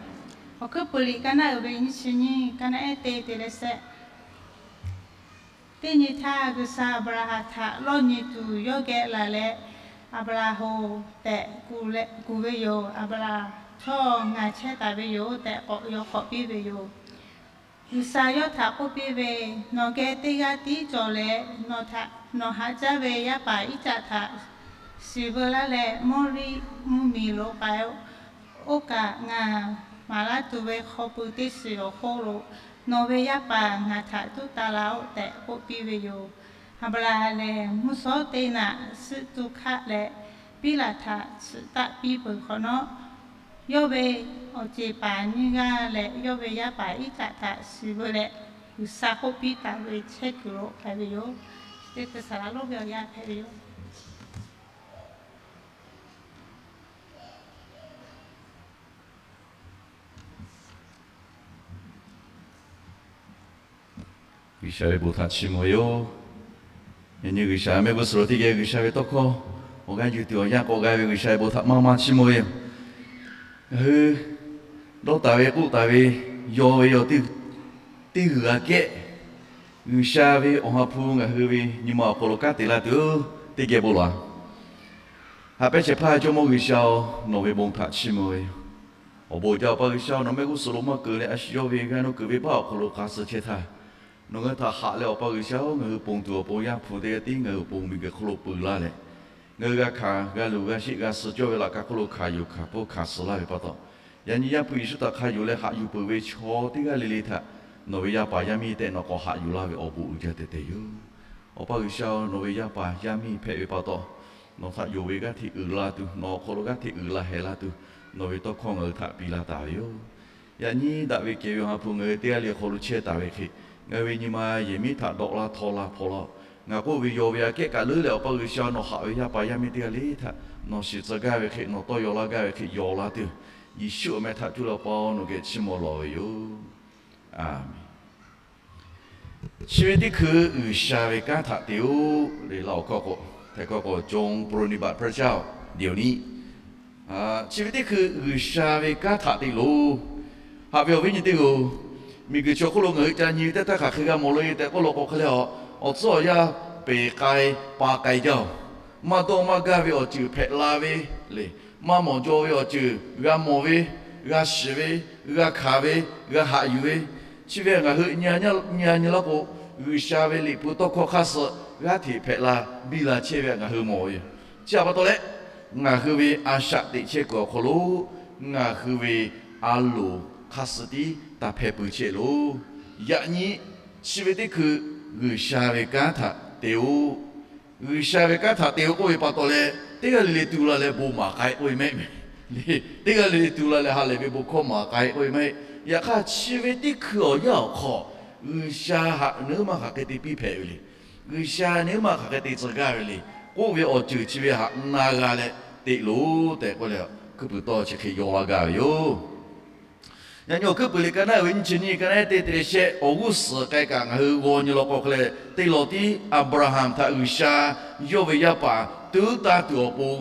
awˬ hkuiˉ puiˍ liꞈ ka naˆ uiˍ ve nyiˇ chi nyiˇ, ka naˆ ehˉ teˇ te leh sehˆ. Teˇ nyi htaˇ G'uiˬsha Aˍbraˍhanˍ htaꞈ lawˇ nyi tuˬ yawˇ geh laˬ leh, Aˍbraˍhanˍ-oˬ tehꞈ kuˬ ve yoˬ. Aˍbraˍhanˍ, htawˇ ngaˬ chehˇ taˍ ve yoˬ tehꞈ k'awꞈ yaw hk'awꞈ piˇ ve yoˬ. G'uiˬsha yawˇ htaꞈ k'oˆ piˇ ve, Nawˬ geh teˇ g'aˇ tiˉ cawˬ leh, nawˬ haꞈ jaˇ ve yaˇ paˍ Iˉcaˆ htaꞈ shiˍ veu laˇ leh, Mawˇriˆ mvuhˇmiˬ lo k'ai-o. Oˇ kaꞈ ngaˬ maˍ laˇ tuˬ ve hk'aw pui teˇ shiˍ awˬ hk'oˆ lo nawˬ ve yaˇ paˍ ngaˬ htaꞈ tuˉ taˍ laˇ-oˆ tehꞈ k'oˆ piˇ ve yoˬ. Aˍbraˍhanˍ lehˬ mvuhˇ shawˉ teˇ naꞈ suhˆ tu hkaˆ leh, piˉ laˬ htaꞈ tsuhꞈ taˆ piˇ peuˬ hk'awꞈ nawˉ, yawˇ ve awˬ ceˬ paˍ nyiˇ g'aˇ leh yawˇ ve yaˇ paˍ Iˉcaˆ htaꞈ shiˍ veu leh, G'uiˬsha k'oˆ piˇ taˍ ve chehˇ kuiˬ lo k'ai ve yoˬ. Chi teˇ hkui saˍ laꞈ lonˉ ve awˬ yanˇ hpehꞈ ve yoˬ. G'uiˬsha ve bon htaꞈ chiˇ mvuh ve yoˬ. Yaꞈ nyi G'uiˬsha mehˆ g'uˇ suhˍ lo teˇ geh G'uiˬsha ve tawˇ hkawˇ awˬ g'aˇ yuˬ tuˬ awˬ yanˇ k'awꞈ g'a ve G'uiˬsha ve bon htaꞈ maˇ maˇ chiˇ mvuh ve yoˬ. Ngaˬ hui dawˇ taˍ ve k'oˆ taˍ ve yaw ve yaw teˇ g'uiˬ aꞈ kehˉ, G'uiˬsha ve Awˬ ha hpu ngaˬ hui ve nyi ma awˬ hk'aw lo kanˉ te laˇ tuˬ teˇ geh bon lawˬ. Haꞈ pehnˇ shehˍ hpaˇ Jawˇmawˇ G'uiˬsha-oˬ, nawˬ ve bon htaꞈ chiˇ mvuh ve yoˬ. Awˬ bon jaˇ Awˬ pa G'uiˬsha-oˬ, nawˬ mehˆ g'uˇ suhˍ lo maˇ keunˍ leh a shu yawˇ ve g'aˇ nuˇ kuiˬ ve baˆ awˬ hk'aw lo hk'a suh chehˇ htaˇ, nawˬ ngaˬ hui htaꞈ haꞈ leh Awˬ pa G'uiˬsha-oˬ, ngaˬ hui ponˬ tuˬ awˬ pon Yaˇ hpu teˇ g'aˇ tiˉ ngaˬ hui awˬ pon miˬguiˬ hk'oˆ lo peu laˇ leh, ngaˬ hui g'a hkanˍ g'a luˬ g'a sheˆ g'a suh cawˇ ve laꞈ ka hk'oˆ lo hkanˍ yuˬ hkanˍ hpawˇ hkanˍ suh laˇ ve pa taw, yaꞈ nyi Yaˇ hpu Yeˍsuˆ htaꞈ hk'a yonˍ leh haꞈ yuˬ peuˬ ve chaw teˇ g'aˇ le le htaꞈ nawˬ ve yaˇ paˍ yaˇ miˇ tehꞈ nawˬ k'awꞈ haꞈ yuˬ laˇ ve awˬ bon uiˍ jaˇ tehꞈ tehꞈ yoˬ. Awˬ pa G'uiˬsha-oˬ, nawˬ ve yaˇ paˍ yaˇ miˇ hpehꞈ ve pa taw, nawˬ htaꞈ yonˍ ve g'aˇ hteꞈ uiˍ la tuˬ, nawˬ awˬ hk'aw lo g'aˇ hteꞈ uiˍ la heh la tuˬ, nawˬ ve tawˇ hkawˇ ngaˬ hui htaꞈ piˇ laˇ taˍ ve yoˬ. Yaꞈ nyi daꞈ ve kehˬ ve Awˬ ha hpu ngaˬ hui teˇ g'aˇ le awˬ hk'aw lo chehˇ taˍ ve hk'e, ngaˬ hui ve nyi ma yehˬ miˉ htaꞈ dawꞈ laˇ htawˇ laˇ hpaw laˇ-oˆ. Ngaˬ k'oˆ ve yaw ve aꞈ kehˉ kaꞈ leuˉ leh Awˬ pa G'uiˬsha nawˬ haꞈ ve yaˇ paˍ yaˇ miˇ teˇ g'aˇ le htaꞈ nawˬ shiˍ tcuh gaˇ ve hk'e, nawˬ tawˇ yaw laˇ gaˇ ve hk'e yaw laˇ tuˬ, Yeˍsuˆ awˬ meh htaꞈ cuˇ leh Awˬ pa-oˬ, nawˬ geh chiˇ mvuh lawˬ ve yoˬ. Aˬ menˍ. Chi ve teˇ hkui G'uiˬsha ve kanˉ htaꞈ te-oˆ le, laˇ awˬ hkawˇ k'o, htaiˍ hkawˇ k'o จงปรนนิบัติพระเจ้าเดี๋ยวนี้. Chi ve teˇ hkui G'uiˬsha ve kanˉ htaꞈ te loˬ. Haꞈ ve awˬ viˉ nyi teˇ hpaˍ-oˬ, miˬguiˬ chi awˬ hk'oˆ lo ngaˬ hui ca nyi ve teˇ htaˇ hk'aˬ hk'e g'a mawˬ le tehꞈ k'oˆ law k'o hk'e leh, awˬ tcuhˉ awˬ yanˇ peˬ k'ai pa k'ai jaˇ-oˬ. Maˇ dawˇ maˇ gaˇ ve awˬ ceuˬ hpehꞈ la ve le, maˇ mawˬ jaw ve awˬ ceuˬ g'a mawˬ ve, g'a shiˍ ve, g'a hkanˍ ve, g'a haꞈ yuˬ ve, chi ve ngaˬ hui nyi nyi laˇ k'o, G'uiˬsha ve Liꞈ hpu tawˇ hkawˇ hk'aˇ suh g'aˇ hteꞈ hpehꞈ la biˇ la chehˇ ve ngaˬ hui mawˬ ve yoˬ. Chi htaꞈ pa taw leh, ngaˬ hui ve a shaꞈ teꞈ chehˇ kuiˬ awˬ hk'aw lo ngaˬ hui ve a loˍ hk'aˇ suh tiˉ taˇ hpehˇ pui chehˇ loˬ. Yaꞈ nyi chi ve teˇ hkui G'uiˬsha ve kanˉ htaꞈ te-oˆ. G'uiˬsha ve kanˉ htaꞈ te-o k'oˆ ve pa taw leh, teˇ g'aˇ le le tu la leh bon maˍ k'ai k'oˆ ve mehˆ mehˍ le. Teˇ g'aˇ le le tu la leh ha lehˬ ve bon hkawˇ maˍ k'ai k'oˆ ve mehˆ. Yaꞈ hk'aˇ chi ve teˇ hkui awˬ yanˇ awˬ hk'aw, G'uiˬsha haꞈ naˉ maˇ hk'aˬ hk'e te piˇ hpehꞈ ve le. G'uiˬsha naˉ maˇ hk'aˬ hk'e te tcuh gaˇ ve le k'oˆ ve awˬ ceuˬ chi ve htaꞈ na g'a leh te loˬ tehꞈ k'oˆ leh, hkuiˉ puiˍ tawˇ chi hk'e yaw laˇ gaˇ ve yoˬ. Yaꞈ nyi awˬ hkuiˉ puiˍ liꞈ ka naˆ uiˍ ve nyiˇ chi nyiˇ, ka naˆ ehˉ teˇ te leh shehˆ, awˬ g'uˇ suhˍ k'ai kaꞈ ngaˬ hui g'aw nyi law k'o hk'e leh, teˇ law tiˉ Aˍbraˍhanˍ htaꞈ G'uiˬsha yawˇ ve yaˇ paˍ tuˉ taˇ tuˬ awˬ pon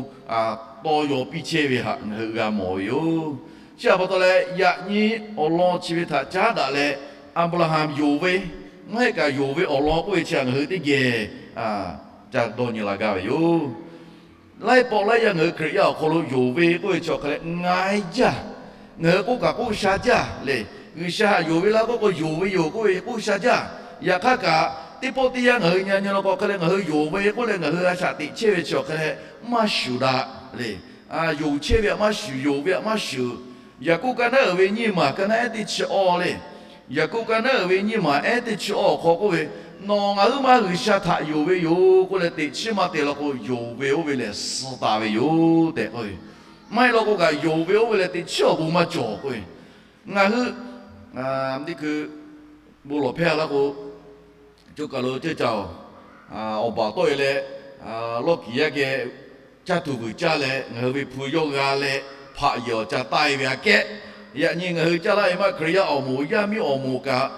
tawˇ yaw piˇ chehˇ ve htaꞈ ngaˬ hui g'a mawˬ ve yoˬ. Chi htaꞈ pa taw leh, yaꞈ nyi awˬ lawn chi ve htaꞈ caˉ daꞈ leh, Aˍbraˍhanˍ yonˍ ve, maˇ heˆ kaꞈ yonˍ ve awˬ lawn k'oˆ ve chi htaꞈ ngaˬ hui teˇ geh ca dawˇ nyi la gaˇ ve yoˬ. Laiˉ pawˆ laiˉ yaˇ ngaˬ hui Hkriꞈ yaˇ awˬ hk'aw lo yonˍ ve k'oˆ ve chi awˬ hk'aˬ leh ngai jaˇ. Ngaˬ hui k'oˆ kaꞈ k'oˆ sha jaˇ le. G'uiˬsha htaꞈ yonˍ ve laˇ k'oˆ k'o, yonˍ ve yoˬ k'oˆ ve k'oˆ sha jaˇ. Yaꞈ hk'aˇ kaꞈ, teˇ pawˆ teˇ yanˇ ngaˬ hui nyi nyi law k'o hk'e leh, ngaˬ hui yonˍ ve k'oˆ leh ngaˬ hui a shaꞈ teꞈ chehˇ ve chi awˬ hk'aˬ leh maˇ shuˍ daꞈ le. Yonˍ chehˇ ve htaꞈ maˇ shuˍ, yonˍ ve htaꞈ maˇ shuˍ. Yaˍkoˆ ka naˆ uiˍ ve nyiˇ maˬ, ka naˆ ehˉ teˇ chi awˇ le. Yaˍkoˆ ka naˆ uiˍ ve nyiˇ maˬ ehˉ teˇ chi awˇ awˬ hk'aw k'oˆ ve, Nawˬ ngaˬ huiˉ ma G'uiˬsha htaꞈ yonˍ ve yoˬ k'oˆ leh teꞈ chiˉ maˇ te law k'o, yonˍ ve oˇ ve lehˬ suh taˍ ve yoˬ tehꞈ k'oˆ ve. Maˇ heˆ law k'o kaꞈ, yonˍ ve oˇ ve lehˬ teꞈ chiˉ awˬ bon maˇ cawˬ k'oˆ ve. Ngaˬ hui teˇ hkui bon lawˬ hpehˇ laˇ k'o, co kaˬ lo ceuˇ caˬ-oˬ, awˬ baˬ tawˆ e leh, lawˇ kiˍ yaˇ geh caˇ tuˬ vuiˬ caˇ leh, ngaˬ hui ve hpu yawˇ g'a leh, hpaꞈ yehˬ awˬ ca taˆ e ve aꞈ kehˉ, yaꞈ nyi ngaˬ hui caˇ laˇ ve maˇ Hkriꞈ yaˇ awˬ moˍ, yaˇ miˇ awˬ moˍ kaꞈ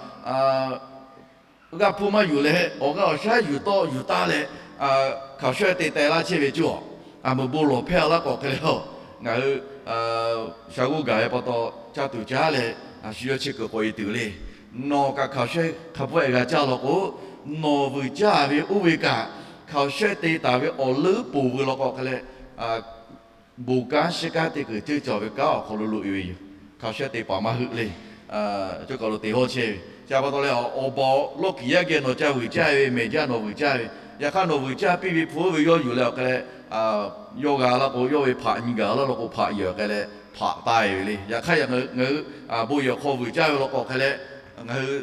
g'a hpuˇ maˇ yuˬ leh, awˬ g'aˇ awˬ shaˉ yuˬ tawˆ yuˬ taˇ leh, hkaoˍ shawehˇ te teh laˇ chehˇ ve cawˬ. Aˬ meuˍ bon lawˬ hpehˇ laˇ k'awꞈ hk'e leh, Ngaˬ hui shaˍ g'oˇ gaˬ ve pa taw, caˇ tuˬ caˉ leh, a shu yawˇ chi kuiˬ k'awꞈ e tuˬ le. Nawˬ kaꞈ hkaoˍ shehˆ hk'a pawehˇ g'a caˇ law k'o, nawˬ vuiˬ caˇ ve oˇ ve kaꞈ, hkaoˍ shehˆ te taˍ ve awˬ leuˉ poˬ veu law k'o hk'e leh, bon kanˉ shiˉ kanˉ teˇ kuiˬ ceuˇ cawˬ ve kanˉ awˬ hk'aw lo loꞈ e ve yoˬ. Hkaoˍ shehˆ te paˍ maˇ heuˆ le. Cawˇ kaˬ lo teꞈ hawˇ chehˇ ve chi pa taw leh, awˬ baˬ lawˇ kiˍ yaˇ geh nawˬ ca vuiˬ caˇ ve, mehˬ jaˇ nawˬ vuiˬ caˇ ve, yaꞈ hk'aˇ nawˬ vuiˬ caˇ piˇ ve hpu oˇ ve yawˇ yuˬ leh awˬ hk'e leh, yawˇ g'a laˇ k'o, yawˇ ve hpaꞈ nyi gaˬ laˇ law k'o, hpaꞈ yehˬ awˬ hk'e leh hpaꞈ taˍ e ve le. Yaꞈ hk'aˇ ngaˬ hui bon yehˬ hk'aw vuiˬ caˇ ve law k'o hk'e leh, ngaˬ hui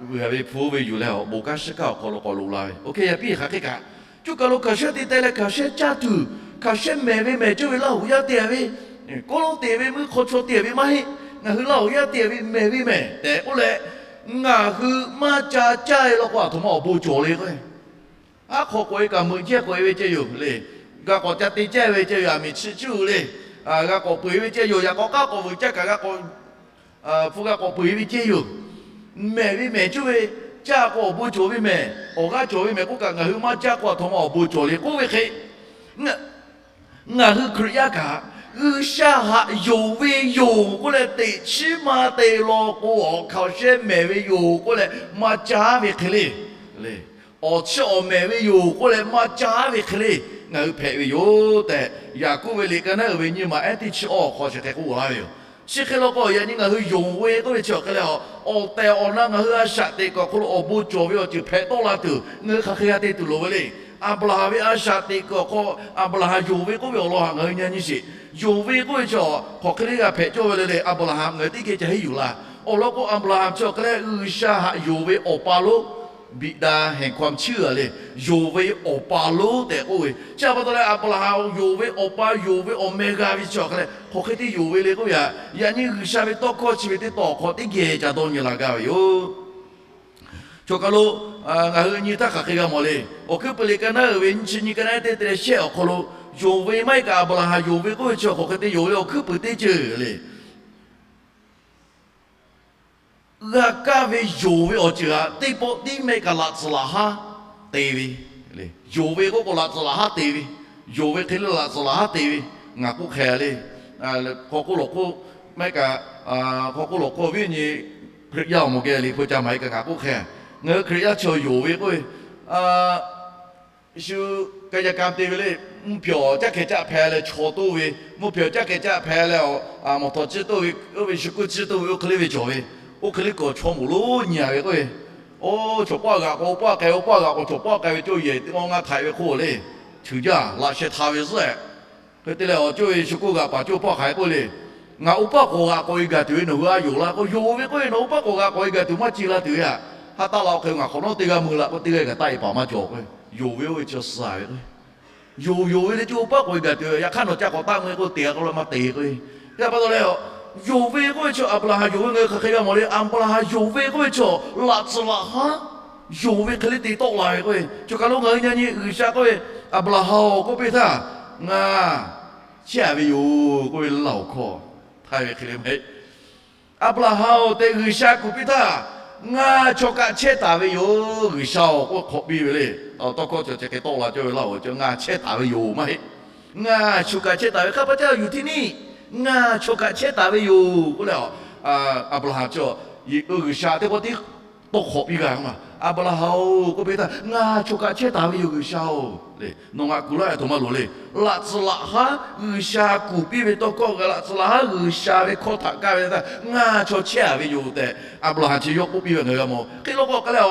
vuiˬ ve hpu oˇ ve yuˬ leh awˬ bon kanˉ shiˉ kanˉ awˬ hk'aw lo k'awꞈ loꞈ la ve. Oˇ hk'e yaꞈ piˇ hk'aˬ hk'e kaꞈ, cawˇ kaˬ lo hkaoˍ shehˆ te teh leh hkaoˍ shehˆ caˇ tuˬ, hkaoˍ shehˆ mehˬ ve mehˬ cawˇ ve Laˇ huˍ yaˇ te ve, kawˆ lonˉ te ve meuˇ hk'aw chaw te ve maˇ heˆ. Ngaˬ hui Laˇ huˍ yaˇ te ve mehˬ ve mehˬ tehꞈ k'oˆ leh, ngaˬ hui maˇ ca caˇ e law k'o, aˬ htoꞈ ma awˬ bon cawˬ le k'o, aˉ hk'aw k'oꞈ e kaꞈ meuꞈ jehˇ k'oꞈ e ve ceh yoˬ le. G'a k'awꞈ ca te caˇ ve ceh yoˬ, aˬ miˍ chi cuˇ le. G'a k'awꞈ peu eˬ ve ceh yoˬ, yaꞈ k'aw k'aˉ k'awꞈ vuiˬ caˇ kaꞈ g'a k'awꞈ hpu g'a k'awꞈ peu eˬ ve ceh yoˬ. Mehˬ ve mehˬ cawˇ ve, caˇ k'o awˬ bon cawˬ ve mehˬ, awˬ g'aˇ cawˬ ve mehˬ k'oˆ kaꞈ, ngaˬ hui maˇ caˇ k'o aˬ htoꞈ ma awˬ bon cawˬ le k'oˆ ve hk'e, ngaˬ hui Hkriꞈ yaˇ kaꞈ G'uiˬsha haꞈ yonˍ ve yoˬ k'oˆ leh teꞈ chiˉ maˇ te law k'o, awˬ hkaoˍ shehˆ mehˬ ve yoˬ k'oˆ leh maˇ caˇ ve hk'e le. Awˬ chiˇ awˬ mehˬ ve yoˬ k'oˆ leh maˇ caˇ ve hk'e le. Ngaˬ hui hpehꞈ ve yoˬ tehꞈ, Yaˍkoˆ ve liꞈ ka naˉ uiˍ ve nyiˇ maˬ ehˉ teˇ chi awˇ awˬ hk'aw chi hk'e k'oˆ laˇ ve yoˬ. Chi hk'e law k'o, yaꞈ nyi ngaˬ hui yonˍ ve k'oˆ ve chi awˬ hk'e leh, awˬ tehˬ awˬ na ngaˬ hui a shaꞈ teꞈ kuiˬ awˬ hk'aw lo awˬ bon cawˬ ve awˬ ceuˬ hpehꞈ tawˆ la tuˬ, ngaˬ hui hk'aˬ hk'e g'a te tuˬ loˍ ve le. Aˍbraˍhanˍ ve a shaꞈ teꞈ kuiˬ awˬ hk'aw, Aˍbraˍhanˍ yonˍ ve k'oˆ ve awˬ lawn htaꞈ ngaˬ hui nyi nyi sheˍ. Yonˍ ve k'oˆ ve chi hk'aˬ hk'e le g'a hpehꞈ cawˇ ve le le, Aˍbraˍhanˍ ngaˬ hui teˇ geh ca henˉ yuˬ laˇ. Awˬ lawn k'o, Aˍbraˍhanˍ chi awˬ hk'e leh G'uiˬsha haꞈ yonˍ ve awˬ pa lonˉ, บิดาแห่งความเชื่อ le, yonˍ ve awˬ pa lonˉ tehꞈ k'oˆ ve. Chi pa taw leh Aˍbraˍhanˍ yonˍ ve awˬ pa, yonˍ ve awˬ meh g'a ve chi awˬ hk'e leh hk'aˬ hk'e te yonˍ ve le k'oˆ ve htaꞈ, yaꞈ nyi G'uiˬsha ve tawˇ hkawˇ chi ve teˇ taw awˬ hk'aw teˇ geh ca dawˇ nyi la gaˇ ve yoˬ. Cawˬ kaˬ lo ngaˬ hui nyi htaˇ hk'aˬ hk'e g'a mawˬ le. Awˬ hkuiˉ puiˍ liꞈ ka naˉ uiˍ ve nyiˇ chi nyiˇ ka naˉ teˇ te leh shehˆ awˬ hk'aw lo, yonˍ ve maˇ heˆ kaꞈ Aˍbraˍhanˍ yonˍ ve k'oˆ ve chi hk'aˬ hk'e te yonˍ ve awˬ hkuiˉ puiˍ teˇ ceuˬ le. G'a kaˇ ve yonˍ ve awˬ ceuˬ htaꞈ teˇ pawˆ tiˉ mehˆ kaꞈ laꞈ tcuhˍ laꞈ haˉ te ve. Yonˍ ve k'oˆ k'o laꞈ tcuhˍ laꞈ haˉ te ve. Yonˍ ve hk'e le laꞈ tcuhˍ laꞈ haˉ te ve. Ngaˬ k'oˆ hk'e le, hk'aw k'oˆ lawˬ hk'oˆ, mehˆ kaꞈ, hk'aw k'oˆ lawˬ hk'oˆ viˉ nyi Hkriꞈ yaˇ awˬ moˍ geh liꞈ hpu ca maˍ e kaꞈ ngaˬ k'oˆ hk'e, ngaˬ hui Hkriꞈ yaˇ chi awˬ yonˍ ve k'oˆ ve, shu กายกรรม te ve le. Mvuhˇ hpehꞈ awˬ caˉ hkeh caˆ hpeh leh chaw toˇ ve, mvuhˇ hpehꞈ awˬ caˉ hkeh caˆ hpeh leh awˬ mawˬ htawꞈ ciˇ toˇ ve, oˇ ve shu kuˇ ciˇ toˇ ve, oˇ hk'e le ve cawˬ ve, oˇ hk'e le k'awꞈ chaw moˍ lonˉ nyi a ve k'oˆ ve, oˇ chaw paˆ g'aꞈ k'aw oˇ paˆ k'ai, oˇ paˆ g'aꞈ k'aw chaw paˆ k'ai ve cawˇ yehˬ teˇ g'aˇ ngaˇ htaiꞈ ve hk'oˆ le. Ceuˬ jaˇ laꞈ sheh htaꞈ ve zuhˆ. Hk'e te leh awˬ cawˇ ve shu kuˇ g'aꞈ paˍ cawˇ paˆ hk'aˬ hk'e k'oˆ le. Ngaˬ oˇ paˆ k'awꞈ g'aꞈ k'awꞈ e gaˬ tuˬ ve nawˬ hui a yonˍ la k'o, yonˍ ve k'oˆ ve nawˬ oˇ paˆ k'awꞈ g'aꞈ k'awꞈ e gaˬ tuˬ maˇ ce la tuˬ ve htaꞈ, ha taˇ la oˇ hk'e ngaˬ hk'awꞈ nawˉ teˇ g'aˇ mui la k'o, teˇ g'aˇ kaꞈ taˆ e paˍ maˇ cawˬ k'o, yonˍ ve oˇ ve chi suh ve k'o, yonˍ yonˍ ve le cawˇ oˇ paˆ k'awꞈ e gaˬ tuˬ ve. Yaꞈ hk'aˇ nawˬ ca k'awꞈ taˆ mui k'o, te a k'o la maˇ te k'o, yaꞈ pa taw leh, yonˍ ve k'oˆ ve chi Aˍbraˍhanˍ yonˍ ve ngaˬ hui hk'aˬ hk'e g'a mawˬ le. Aˍbraˍhanˍ yonˍ ve k'oˆ ve chi laꞈ tcuhˍ laꞈ haˉ yonˍ ve hk'e le te tawˆ la ve k'o, cawˬ kaˬ lo ngaˬ hui nyi nyi G'uiˬsha k'oˆ ve, Aˍbraˍhanˍ-oˬ k'oˆ piˇ htaˇ, ngaˬ chehˇ a ve yoˬ k'oˆ ve laˇ awˬ hkawˇ htaˇ ve hk'e le maˇ heˆ. Aˍbraˍhanˍ-oˬ tehꞈ G'uiˬsha kuˬ piˇ htaˇ, ngaˬ chaw kaꞈ chehˇ taˍ ve yoˬ G'uiˬsha-oˬ k'oˆ hk'awꞈ piˇ ve le. Tawˇ hkawˇ cawˬ chi hk'e tawˆ la cawˇ ve laˇ awˬ cawˇ ngaˬ chehˇ taˍ ve yoˬ maˇ heˆ. Ngaˬ chaw kaꞈ chehˇ taˍ ve hk'a pa caˇ yuˬ tiˇ niˆ, ngaˬ chaw kaꞈ chehˇ taˍ ve yoˬ k'oˆ leh, Aˍbraˍhanˍ cawˬ, G'uiˬsha teˇ pawˆ tiˉ tawˇ hk'awꞈ piˇ g'a ma. Aˍbraˍhanˍ-oˬ k'oˆ piˇ htaˇ, ngaˬ chaw kaꞈ chehˇ taˍ ve yoˬ G'uiˬsha-oˬ le. Nawˬ ngaˬ kuˬ laˇ ve htoꞈ ma loˍ le. Laꞈ tcuhˍ laꞈ haˉ G'uiˬsha kuˬ piˇ ve tawˇ hkawˇ g'a laꞈ tcuhˍ laꞈ haˉ G'uiˬsha ve hkawˇ htaꞈ kaˇ ve htaˇ, ngaˬ chaw chehˇ a ve yoˬ tehꞈ Aˍbraˍhanˍ chi yawˇ k'oˆ piˇ ve ngaˬ hui g'a mawˬ. Hk'e law k'o hk'e leh,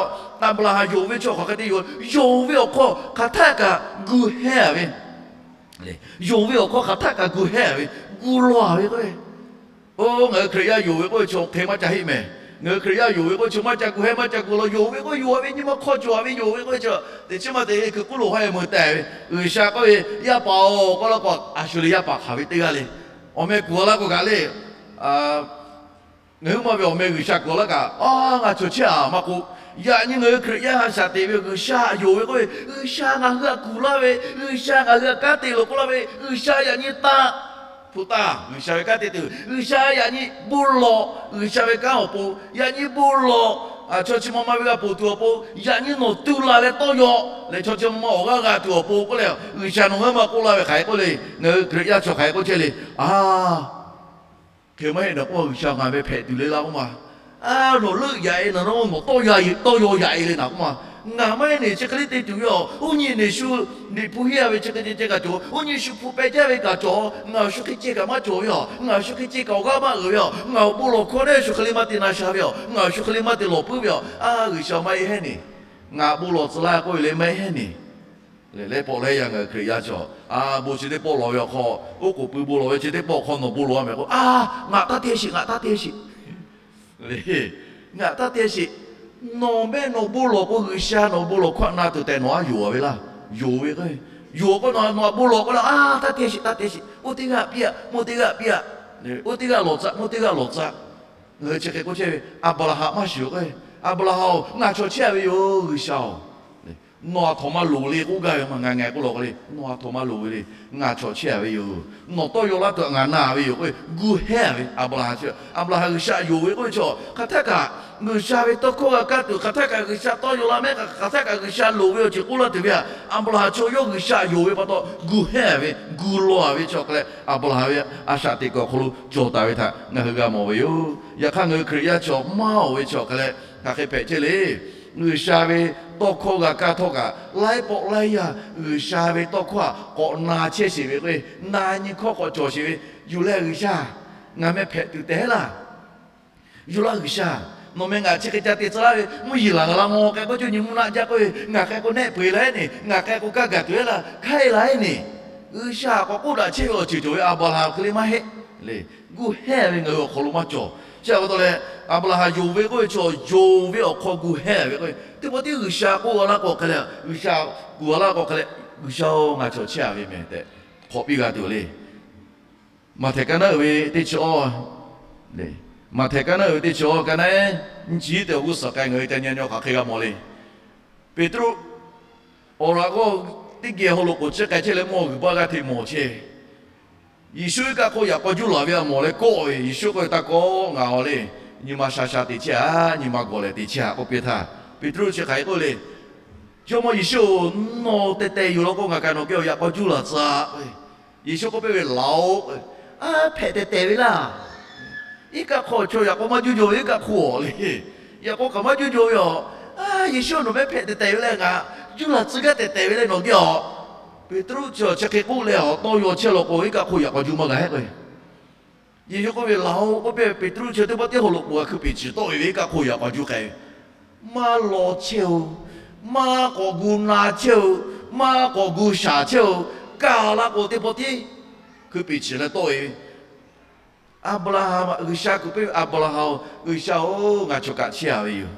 Aˍbraˍhanˍ yonˍ ve chi hk'aˬ hk'e te yoˬ, yonˍ ve awˬ hk'aw hk'aˬ htaˆ kaꞈ gu hehˇ a ve, yonˍ ve awˬ hk'aw hk'aˬ htaˆ kaꞈ gu hehˇ a ve, gu law a ve k'o, oˇ ngaˬ hui Hkriꞈ yaˇ yonˍ ve k'oˆ ve chi awˬ hk'e maˇ ca heˆ mehˍ. Ngaˬ hui Hkriꞈ yaˇ yonˍ ve k'oˆ ve chi maˇ ca gu hehˇ maˇ ca gu law. Yonˍ ve k'oˆ yonˍ a ve nyi ma hk'aw cawˬ a ve yonˍ ve k'oˆ ve chi, teꞈ chiˉ maˇ te hkui kuˉ lo haˉ e mui teh ve, G'uiˬsha k'oˆ ve yaˇ paˍ-oˬ k'oˆ laˇ k'o, a shu le yaˇ paˍ hk'aˬ ve teˇ g'aˇ le. Awˬ meh kuˬ a laˇ k'o kaꞈ le, ngaˬ hui maˇ ve awˬ meh G'uiˬsha kuˬ a laˇ kaꞈ, a ngaˬ chaw chehˇ a maˇ k'oˆ. Yaꞈ nyi ngaˬ hui Hkriꞈ yaˇ a shaꞈ teꞈ ve G'uiˬsha yonˍ ve k'oˆ ve, G'uiˬsha ngaˬ hui htaꞈ kuˬ laˇ ve, G'uiˬsha ngaˬ hui htaꞈ kanˉ te loˬ k'oˆ laˇ ve, G'uiˬsha yaꞈ nyi taˆ hpu taˇ G'uiˬsha ve kanˉ te tuˬ, G'uiˬsha yaꞈ nyi bon lawˬ, G'uiˬsha ve kanˉ awˬ pon yaꞈ nyi bon lawˬ. Chaw chi ma ma ve g'a ponˬ tuˬ awˬ pon, yaꞈ nyi nawˬ tu la leh tawˇ yaw leh chaw chi ma ma awˬ g'aˇ g'a tuˬ awˬ pon k'oˆ leh, G'uiˬsha nawˬ hui maˇ k'oˆ laˇ ve hk'aˬ hk'e k'oˆ le. Ngaˬ hui Hkriꞈ yaˇ chaw hk'aˬ hk'e k'oˆ chehˇ le. A, hk'e maˇ heˆ naˍ k'oˆ, G'uiˬsha ngaˬ ve hpehꞈ tuˬ le laˇ k'oˆ ma. A, nawˬ leuˆ yaꞈ e naˍ, nawˬ tawˇ yaw yaꞈ e le naˍ k'oˆ ma. Ngaˬ maˇ heˆ neˬ chi hk'e le te tuˬ ve aˬ. Oˇ nyi neˬ shu Liꞈ hpu henˇ a ve chi hk'e ceh ceh kaꞈ cawˬ, oˇ nyi shu hpu peh jaˇ ve kaꞈ cawˬ. Ngaˬ awˬ shu hk'e ceh kaꞈ maˇ cawˬ ve aˬ. Ngaˬ awˬ shu hk'e ceh kaꞈ awˬ g'aˇ maˇ uiˍ ve aˬ. Ngaˬ awˬ bon lawˬ hkawˇ neˉ shu hk'e le maˇ te na sha ve aˬ. Ngaˬ awˬ shu hk'e le maˇ te lawˬ puiˉ ve aˬ. A, G'uiˬsha maˇ heˆ neˬ, ngaˬ bon lawˬ tcuh laˇ k'oˆ ve le maˇ heˆ neˬ. Lehˬ lehˬ pawˆ leh yaꞈ ngaˬ hui Hkriꞈ yaˇ chaw, a, bon chi teˇ pawˆ lawˬ ve awˬ hk'aw, oˉ k'oˍ pui bon lawˬ ve chi teˇ pawˆ awˬ hk'aw nawˬ bon lawˬ a mehˍ k'o, a, ngaˬ taˇ te sheˍ, ngaˬ taˇ te sheˍ le. Ngaˬ taˇ te sheˍ. Nawˬ mehˆ nawˬ bon lawˬ k'o, G'uiˬsha nawˬ bon lawˬ hkawˇ na tuˬ tehꞈ nawˬ aˉ yonˍ a ve laˇ. Yonˍ ve k'o, yonˍ k'o nawˬ nawˬ bon lawˬ k'o la, a, taˇ te sheˍ, taˇ te sheˍ. Oˇ teˇ g'aˇ piˇ a, mawˇ teˇ g'aˇ piˇ a. Oˇ teˇ g'aˇ lawˬ tcuh, mawˇ teˇ g'aˇ lawˬ tcuh. Ngaˬ hui chi hk'e k'oˆ chehˇ ve, Aˍbraˍhanˍ maˇ shuˍ k'o, Aˍbraˍhanˍ-oˬ, ngaˬ chaw chehˇ a ve yoˬ, G'uiˬsha-oˬ. Nawˬ aˬ htoꞈ ma loˍ le k'oˆ gaˇ ve maˇ, ngaˬ ngaˬ k'oˆ lawˬ k'o le, nawˬ aˬ htoꞈ ma loˍ ve le, ngaˬ chaw chehˇ a ve yoˬ. Nawˬ tawˇ yaw laˇ tuˬ ngaˬ na ve yoˬ k'oˆ ve gu hehˇ ve Aˍbraˍhanˍ chi, Aˍbraˍhanˍ G'uiˬsha yonˍ ve k'oˆ ve chaw hk'aˬ htaˇ kaꞈ, G'uiˬsha ve tawˇ hkawˇ g'a kaˇ tuˬ hk'aˬ htaˇ kaꞈ, G'uiˬsha tawˇ yaw la mehˉ hk'aˬ htaˇ kaꞈ G'uiˬsha loˍ ve awˬ ceuˬ k'oˆ laˇ tuˬ ve a, Aˍbraˍhanˍ chaw yawˇ G'uiˬsha yonˍ ve pa taw gu hehˇ ve, gu law ve chaw hk'e leh, Aˍbraˍhanˍ ve a shaꞈ teꞈ kuiˬ awˬ hk'aw lo cawˬ taˍ ve htaꞈ ngaˬ hui g'a mawˬ ve yoˬ. Yaꞈ hk'aˇ ngaˬ hui Hkriꞈ yaˇ chaw maˇ oˬ ve chaw hk'e leh, hk'aˬ hk'e hpehꞈ chehˇ le. G'uiˬsha ve tawˇ hkawˇ g'a kaˇ htawˇ kaꞈ, laiˉ pawˆ laiˉ yaˇ G'uiˬsha ve tawˇ hkawˇ htaꞈ k'awꞈ na chehˇ sheˍ ve k'o, na nyi hkawˇ k'awꞈ cawˬ sheˍ ve yoˬ leh, G'uiˬsha, ngaˬ meh hpehꞈ tuˬ tehˉ laˇ. Yoˬ laˇ G'uiˬsha, nawˬ meh ngaˬ chi hk'e ca te tcuh laˇ ve, mvuhˇ yeˬ laˬ ngaˬ la ngaw k'ai k'oˆ cuˇ nyi mvuhˇ naˆ jaˇ k'oˆ ve, ngaˬ k'ai k'o nehˆ peu eˬ la eˉ neˬ, ngaˬ k'ai k'o kaˇ gaˬ tuˬ eˉ laˇ, hk'aiˉ la eˉ neˬ. G'uiˬsha k'awꞈ k'oˆ daꞈ chehˇ ve awˬ ceuˬ cawˬ ve Aˍbraˍhanˍ hk'e le maˇ heˆ le. Gu hehˇ ve ngaˬ hui awˬ hk'aw lo maˇ cawˬ. Chi pa taw leh, Aˍbraˍhanˍ yonˍ ve k'oˆ ve chaw, yonˍ ve awˬ hk'aw gu hehˇ ve k'o, teˇ pawˆ tiˉ G'uiˬsha k'oˆ g'a laˇ k'o hk'e leh, G'uiˬsha kuˬ g'a laˇ k'o hk'e leh, G'uiˬsha-oˬ, ngaˬ chaw chehˇ a ve meh tehꞈ hk'awꞈ piˇ g'a tuˬ le. Maꞈhtehˍ kaˇ naˉ uiˍ ve teˇ chi awˇ, Maꞈhtehˍ kaˇ naˉ uiˍ ve teˇ chi awˇ kaˇ naˉ, nyiˇ chi hiˉ te awˬ g'uˇ suhˍ k'ai ngaˬ hui ca nyi nyi hk'aˬ hk'e g'a mawˬ le. Peˍtruˆ awˬ laꞈ g'awˇ teˇ geh haw loꞈ k'oˍ chi k'ai chehˇ leh mawˇ g'uiˬ baˆ g'aˇ hteꞈ mawˬ chehˇ. Yeˍsuˆ iˉ kaˆ hk'oˆ yaꞈ k'aw juˇ laˬ ve a mawˬ leh kawˆ ve, Yeˍsuˆ k'oˆ ve, Taˇ kawˆ, ngaˬ awˬ le, nyi ma sha sha te chehˇ a, nyi ma gawˬ leh te chehˇ a k'oˆ piˇ htaˇ, Peˍtruˆ chi hk'aˬ hk'e k'oˆ le. Jawˇmawˇ Yeˍsuˆ-oˬ, nawˬ tehˬ tehˬ yoˬ law k'o, ngaˬ kaꞈ nawˬ geh awˬ yaꞈ k'aw juˇ laˬ tcuh. Yeˍsuˆ k'oˆ piˇ ve, Laˬ-oꞈ, a hpehꞈ tehˬ tehˬ ve laˇ. Iˉ kaˆ hk'aw chaw yaꞈ k'aw maˇ juˇ jaw ve iˉ kaˆ hk'oˆ awˬ le. Yaꞈ k'aw kaꞈ maˇ juˇ jaw ve aˬ. A, Yeˍsuˆ nawˬ meh hpehꞈ tehˬ tehˬ ve leh ngaˬ juˇ laˬ tcuh gaˇ tehˬ tehˬ ve leh nawˬ geh awˬ. Peˍtruˆ chi awˬ chi hk'e k'oˆ leh awˬ tawˇ yaw chehˇ law k'o, iˉ kaˆ hk'oˆ yaꞈ k'aw juˇ maˇ g'a hehˉ k'o Yeˍsuˆ k'oˆ ve, Laˬ-oꞈ k'oˆ piˇ ve, Peˍtruˆ chi teˇ pawˆ tiˉ haw loꞈ k'oˍ g'a hkui peˍ ciˍ tawˆ ve ve iˉ kaˆ hk'oˆ yaꞈ k'aw juˇ k'ai ve, maˇ law chehˇ-oˬ, maˇ k'awꞈ gu na chehˇ-oˬ, maˇ k'awꞈ gu shaˍ chehˇ-oˬ, kaˇ laˇ k'o teˇ pawˆ tiˉ hkui peˍ ciˍ leh tawˆ ve. Aˍbraˍhanˍ, G'uiˬsha kuˬ piˇ ve, Aˍbraˍhanˍ-oˬ, G'uiˬsha-oˬ, ngaˬ chaw kaꞈ chehˇ a ve yoˬ.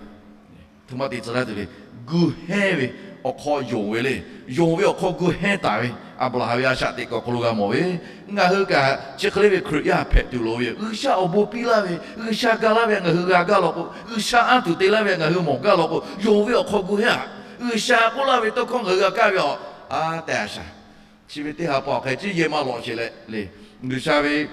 Htoꞈ ma te tcuh laˇ tuˬ le. Gu hehˇ ve awˬ hk'aw yonˍ ve le. Yonˍ ve awˬ hk'aw gu hehˇ taˍ ve Aˍbraˍhanˍ ve a shaꞈ teꞈ kuiˬ awˬ hk'aw lo g'a mawˬ ve, ngaˬ hui kaꞈ chi hk'e le ve Hkriꞈ yaˇ hpehꞈ tuˬ loˍ ve yoˬ. G'uiˬsha awˬ bon piˇ laˇ ve, G'uiˬsha ga laˇ ve ngaˬ hui g'a gaˇ law k'o, G'uiˬsha anˇ tuˬ te laˇ ve ngaˬ hui mawˬ gaˇ law k'o, yonˍ ve awˬ hk'aw gu hehˇ a. G'uiˬsha k'oˆ laˇ ve tawˇ hkawˇ ngaˬ hui g'a kaˇ ve aˬ. A tehˬ a shaˍ. Chi ve teˇ ha pa awˬ hk'e ciˉ yehˬ maˇ lawꞈ sheˍ leh le. G'uiˬsha ve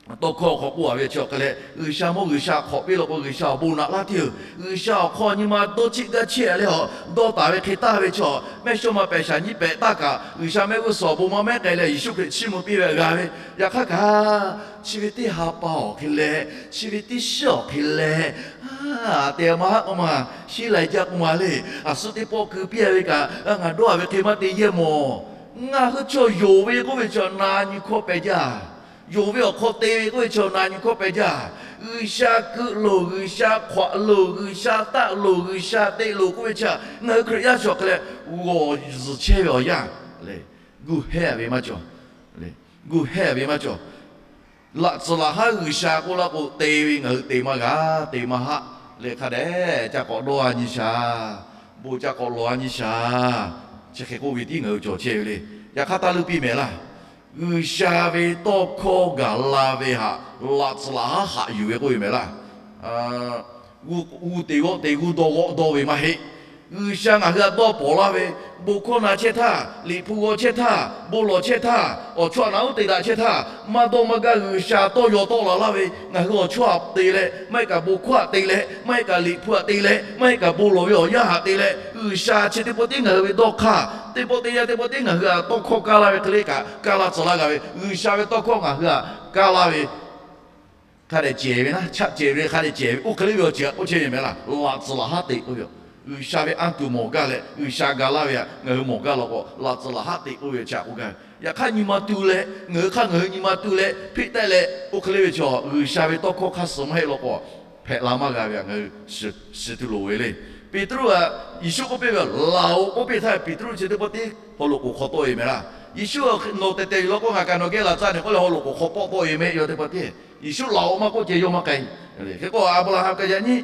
tawˇ hkawˇ awˬ hk'aw k'oˆ a ve chi awˬ hk'e leh, G'uiˬsha mawˇ G'uiˬsha hk'awꞈ piˇ law k'o, G'uiˬsha awˬ bon naꞈ laˇ tiˉ-oˬ. G'uiˬsha awˬ hk'aw nyi ma dawˇ cheˆ gaˇ cheˆ leh a, dawˇ taˍ ve hk'e taˇ ve chaw, mehˆ shawˉ ma pehˬ shaˍ nyiˇ pehꞈ taˇ kaꞈ, G'uiˬsha mehˆ g'uˇ suhˍ awˬ bon maˇ mehˉ k'ai leh Yeˍsuˆ Hkriꞈ chiˇ mvuh piˇ ve g'a ve. Yaꞈ hk'aˇ kaꞈ, chi ve teˇ ha pa awˬ hk'e leh, chi ve teˇ shiˉ awˬ hk'e leh, a, te maˇ haˆ k'oˆ ma, shiˉ lai jaˇ k'oˆ ma le. A suhˉ teˇ pawˆ keu piˇ a ve kaꞈ, ngaˬ dawˇ a ve hk'e maˇ te yehˇ mawˬ. Ngaˬ hui chaw yonˍ ve k'oˆ ve chi na nyi hkawˇ peh jaˇ. Yonˍ ve awˬ hk'aw te ve k'oˆ ve chi na nyi hkawˇ peh jaˇ. G'uiˬsha keu loˬ, G'uiˬsha hk'awꞈ loˬ, G'uiˬsha taˆ loˬ, G'uiˬsha te loˬ k'oˆ ve chi, ngaˬ hui Hkriꞈ yaˇ chi awˬ hk'e leh g'awˬ zuhˬ chehˇ ve awˬ yanˇ le. Gu hehˇ ve maˇ cawˬ. Gu hehˇ ve maˇ cawˬ. Laꞈ tcuhˍ laꞈ haˉ G'uiˬsha k'oˆ laˇ k'o, te ve ngaˬ hui te maˇ g'a, te maˇ haˆ. Leh hk'a dehꞈ ca k'awꞈ dawˇ a nyi shaˍ, bon ca k'awꞈ lawˬ a nyi shaˍ, chi hk'e k'oˆ ve tiˉ ngaˬ hui cawˬ chehˇ ve le. Yaꞈ hk'aˇ taˇ leuˆ piˇ mehˍ laˇ. G'uiˬsha ve tawˇ hkawˇ gaˬ la ve htaꞈ laꞈ tcuhˍ laꞈ haˉ haꞈ yuˬ ve k'oˆ ve mehˍ laˇ. G'uˇ te g'awˆ te, g'uˇ dawˇ g'awˆ dawˇ ve maˇ heˆ. G'uiˬsha ngaˬ hui htaꞈ dawˇ pawnˍ laˇ ve, bon hkawˇ na chehˇ htaˇ, liꞈ hpu g'aw chehˇ htaˇ, bon lawˬ chehˇ htaˇ, awˬ chawˇ a naˍ uˉ te daꞈ chehˇ htaˇ, maˇ dawˇ maˇ gaˇ G'uiˬsha tawˇ yaw tawˆ la laˇ ve, ngaˬ hui awˬ chawˇ htaꞈ te leh, maˇ heˆ kaꞈ bon hkawˇ htaꞈ te leh, maˇ heˆ kaꞈ liꞈ hpu htaꞈ te leh, maˇ heˆ kaꞈ bon lawˬ ve awˬ yanˇ htaꞈ te leh, G'uiˬsha chi teˇ pawˆ tiˉ ngaˬ hui ve dawˇ hk'aˇ, teˇ pawˆ teˇ yanˇ teˇ pawˆ tiˉ ngaˬ hui htaꞈ tawˇ hkawˇ kaˇ laˇ ve hk'e le kaꞈ kaˇ laˇ tcuh laˇ g'a ve, G'uiˬsha ve tawˇ hkawˇ ngaˬ hui htaꞈ kaˇ laˇ ve hk'a dehꞈ cehˬ ve naˉ, chaˆ cehˬ ve hk'a dehꞈ cehˬ ve, oˇ hk'e le ve awˬ ceuˬ htaꞈ k'oˆ chehˇ ve mehˍ laˇ. Laꞈ tcuhˍ laꞈ haˉ te k'oˆ ve yoˬ. G'uiˬsha ve anˇ tuˬ mawˬ gaˇ leh G'uiˬsha ga laˇ ve htaꞈ ngaˬ hui mawˬ gaˇ law k'o, laꞈ tcuhˍ laꞈ haˉ te k'oˆ ve awˬ ceuˬ htaꞈ k'oˆ gaˇ ve. Yaꞈ hk'aˇ nyi ma tu leh, ngaˬ hui hk'aˇ ngaˬ hui nyi ma tu leh hpeˆ tehˆ leh, oˇ hk'e le ve chaw G'uiˬsha ve tawˇ hkawˇ hk'aˇ suh maˇ heˆ law k'o, hpehꞈ la maˇ g'a ve htaꞈ ngaˬ hui shiˍ tuˬ loˍ ve le. Peˍtruˆ htaꞈ Yeˍsuˆ k'oˆ piˇ ve, Laˬ-oꞈ k'oˆ piˇ htaˇ, Peˍtruˆ chi teˇ pawˆ tiˉ haw loꞈ k'oˍ hk'aw tawˆ e mehˍ laˇ. Yeˍsuˆ, Nawˬ tehˬ tehˬ yuˬ law k'o, ngaˬ kaꞈ nawˬ geh laˬ caˇ nehˬ k'oˆ leh haw loꞈ k'oˍ hk'aw pawˆ tawˆ e mehˍ. Yawˇ teˇ pawˆ tiˉ Yeˍsuˆ laˬ-oꞈ maˇ k'oˆ ceh yawˇ maˇ k'ai. Hk'e k'o, Aˍbraˍhanˍ kaꞈ yaꞈ nyi,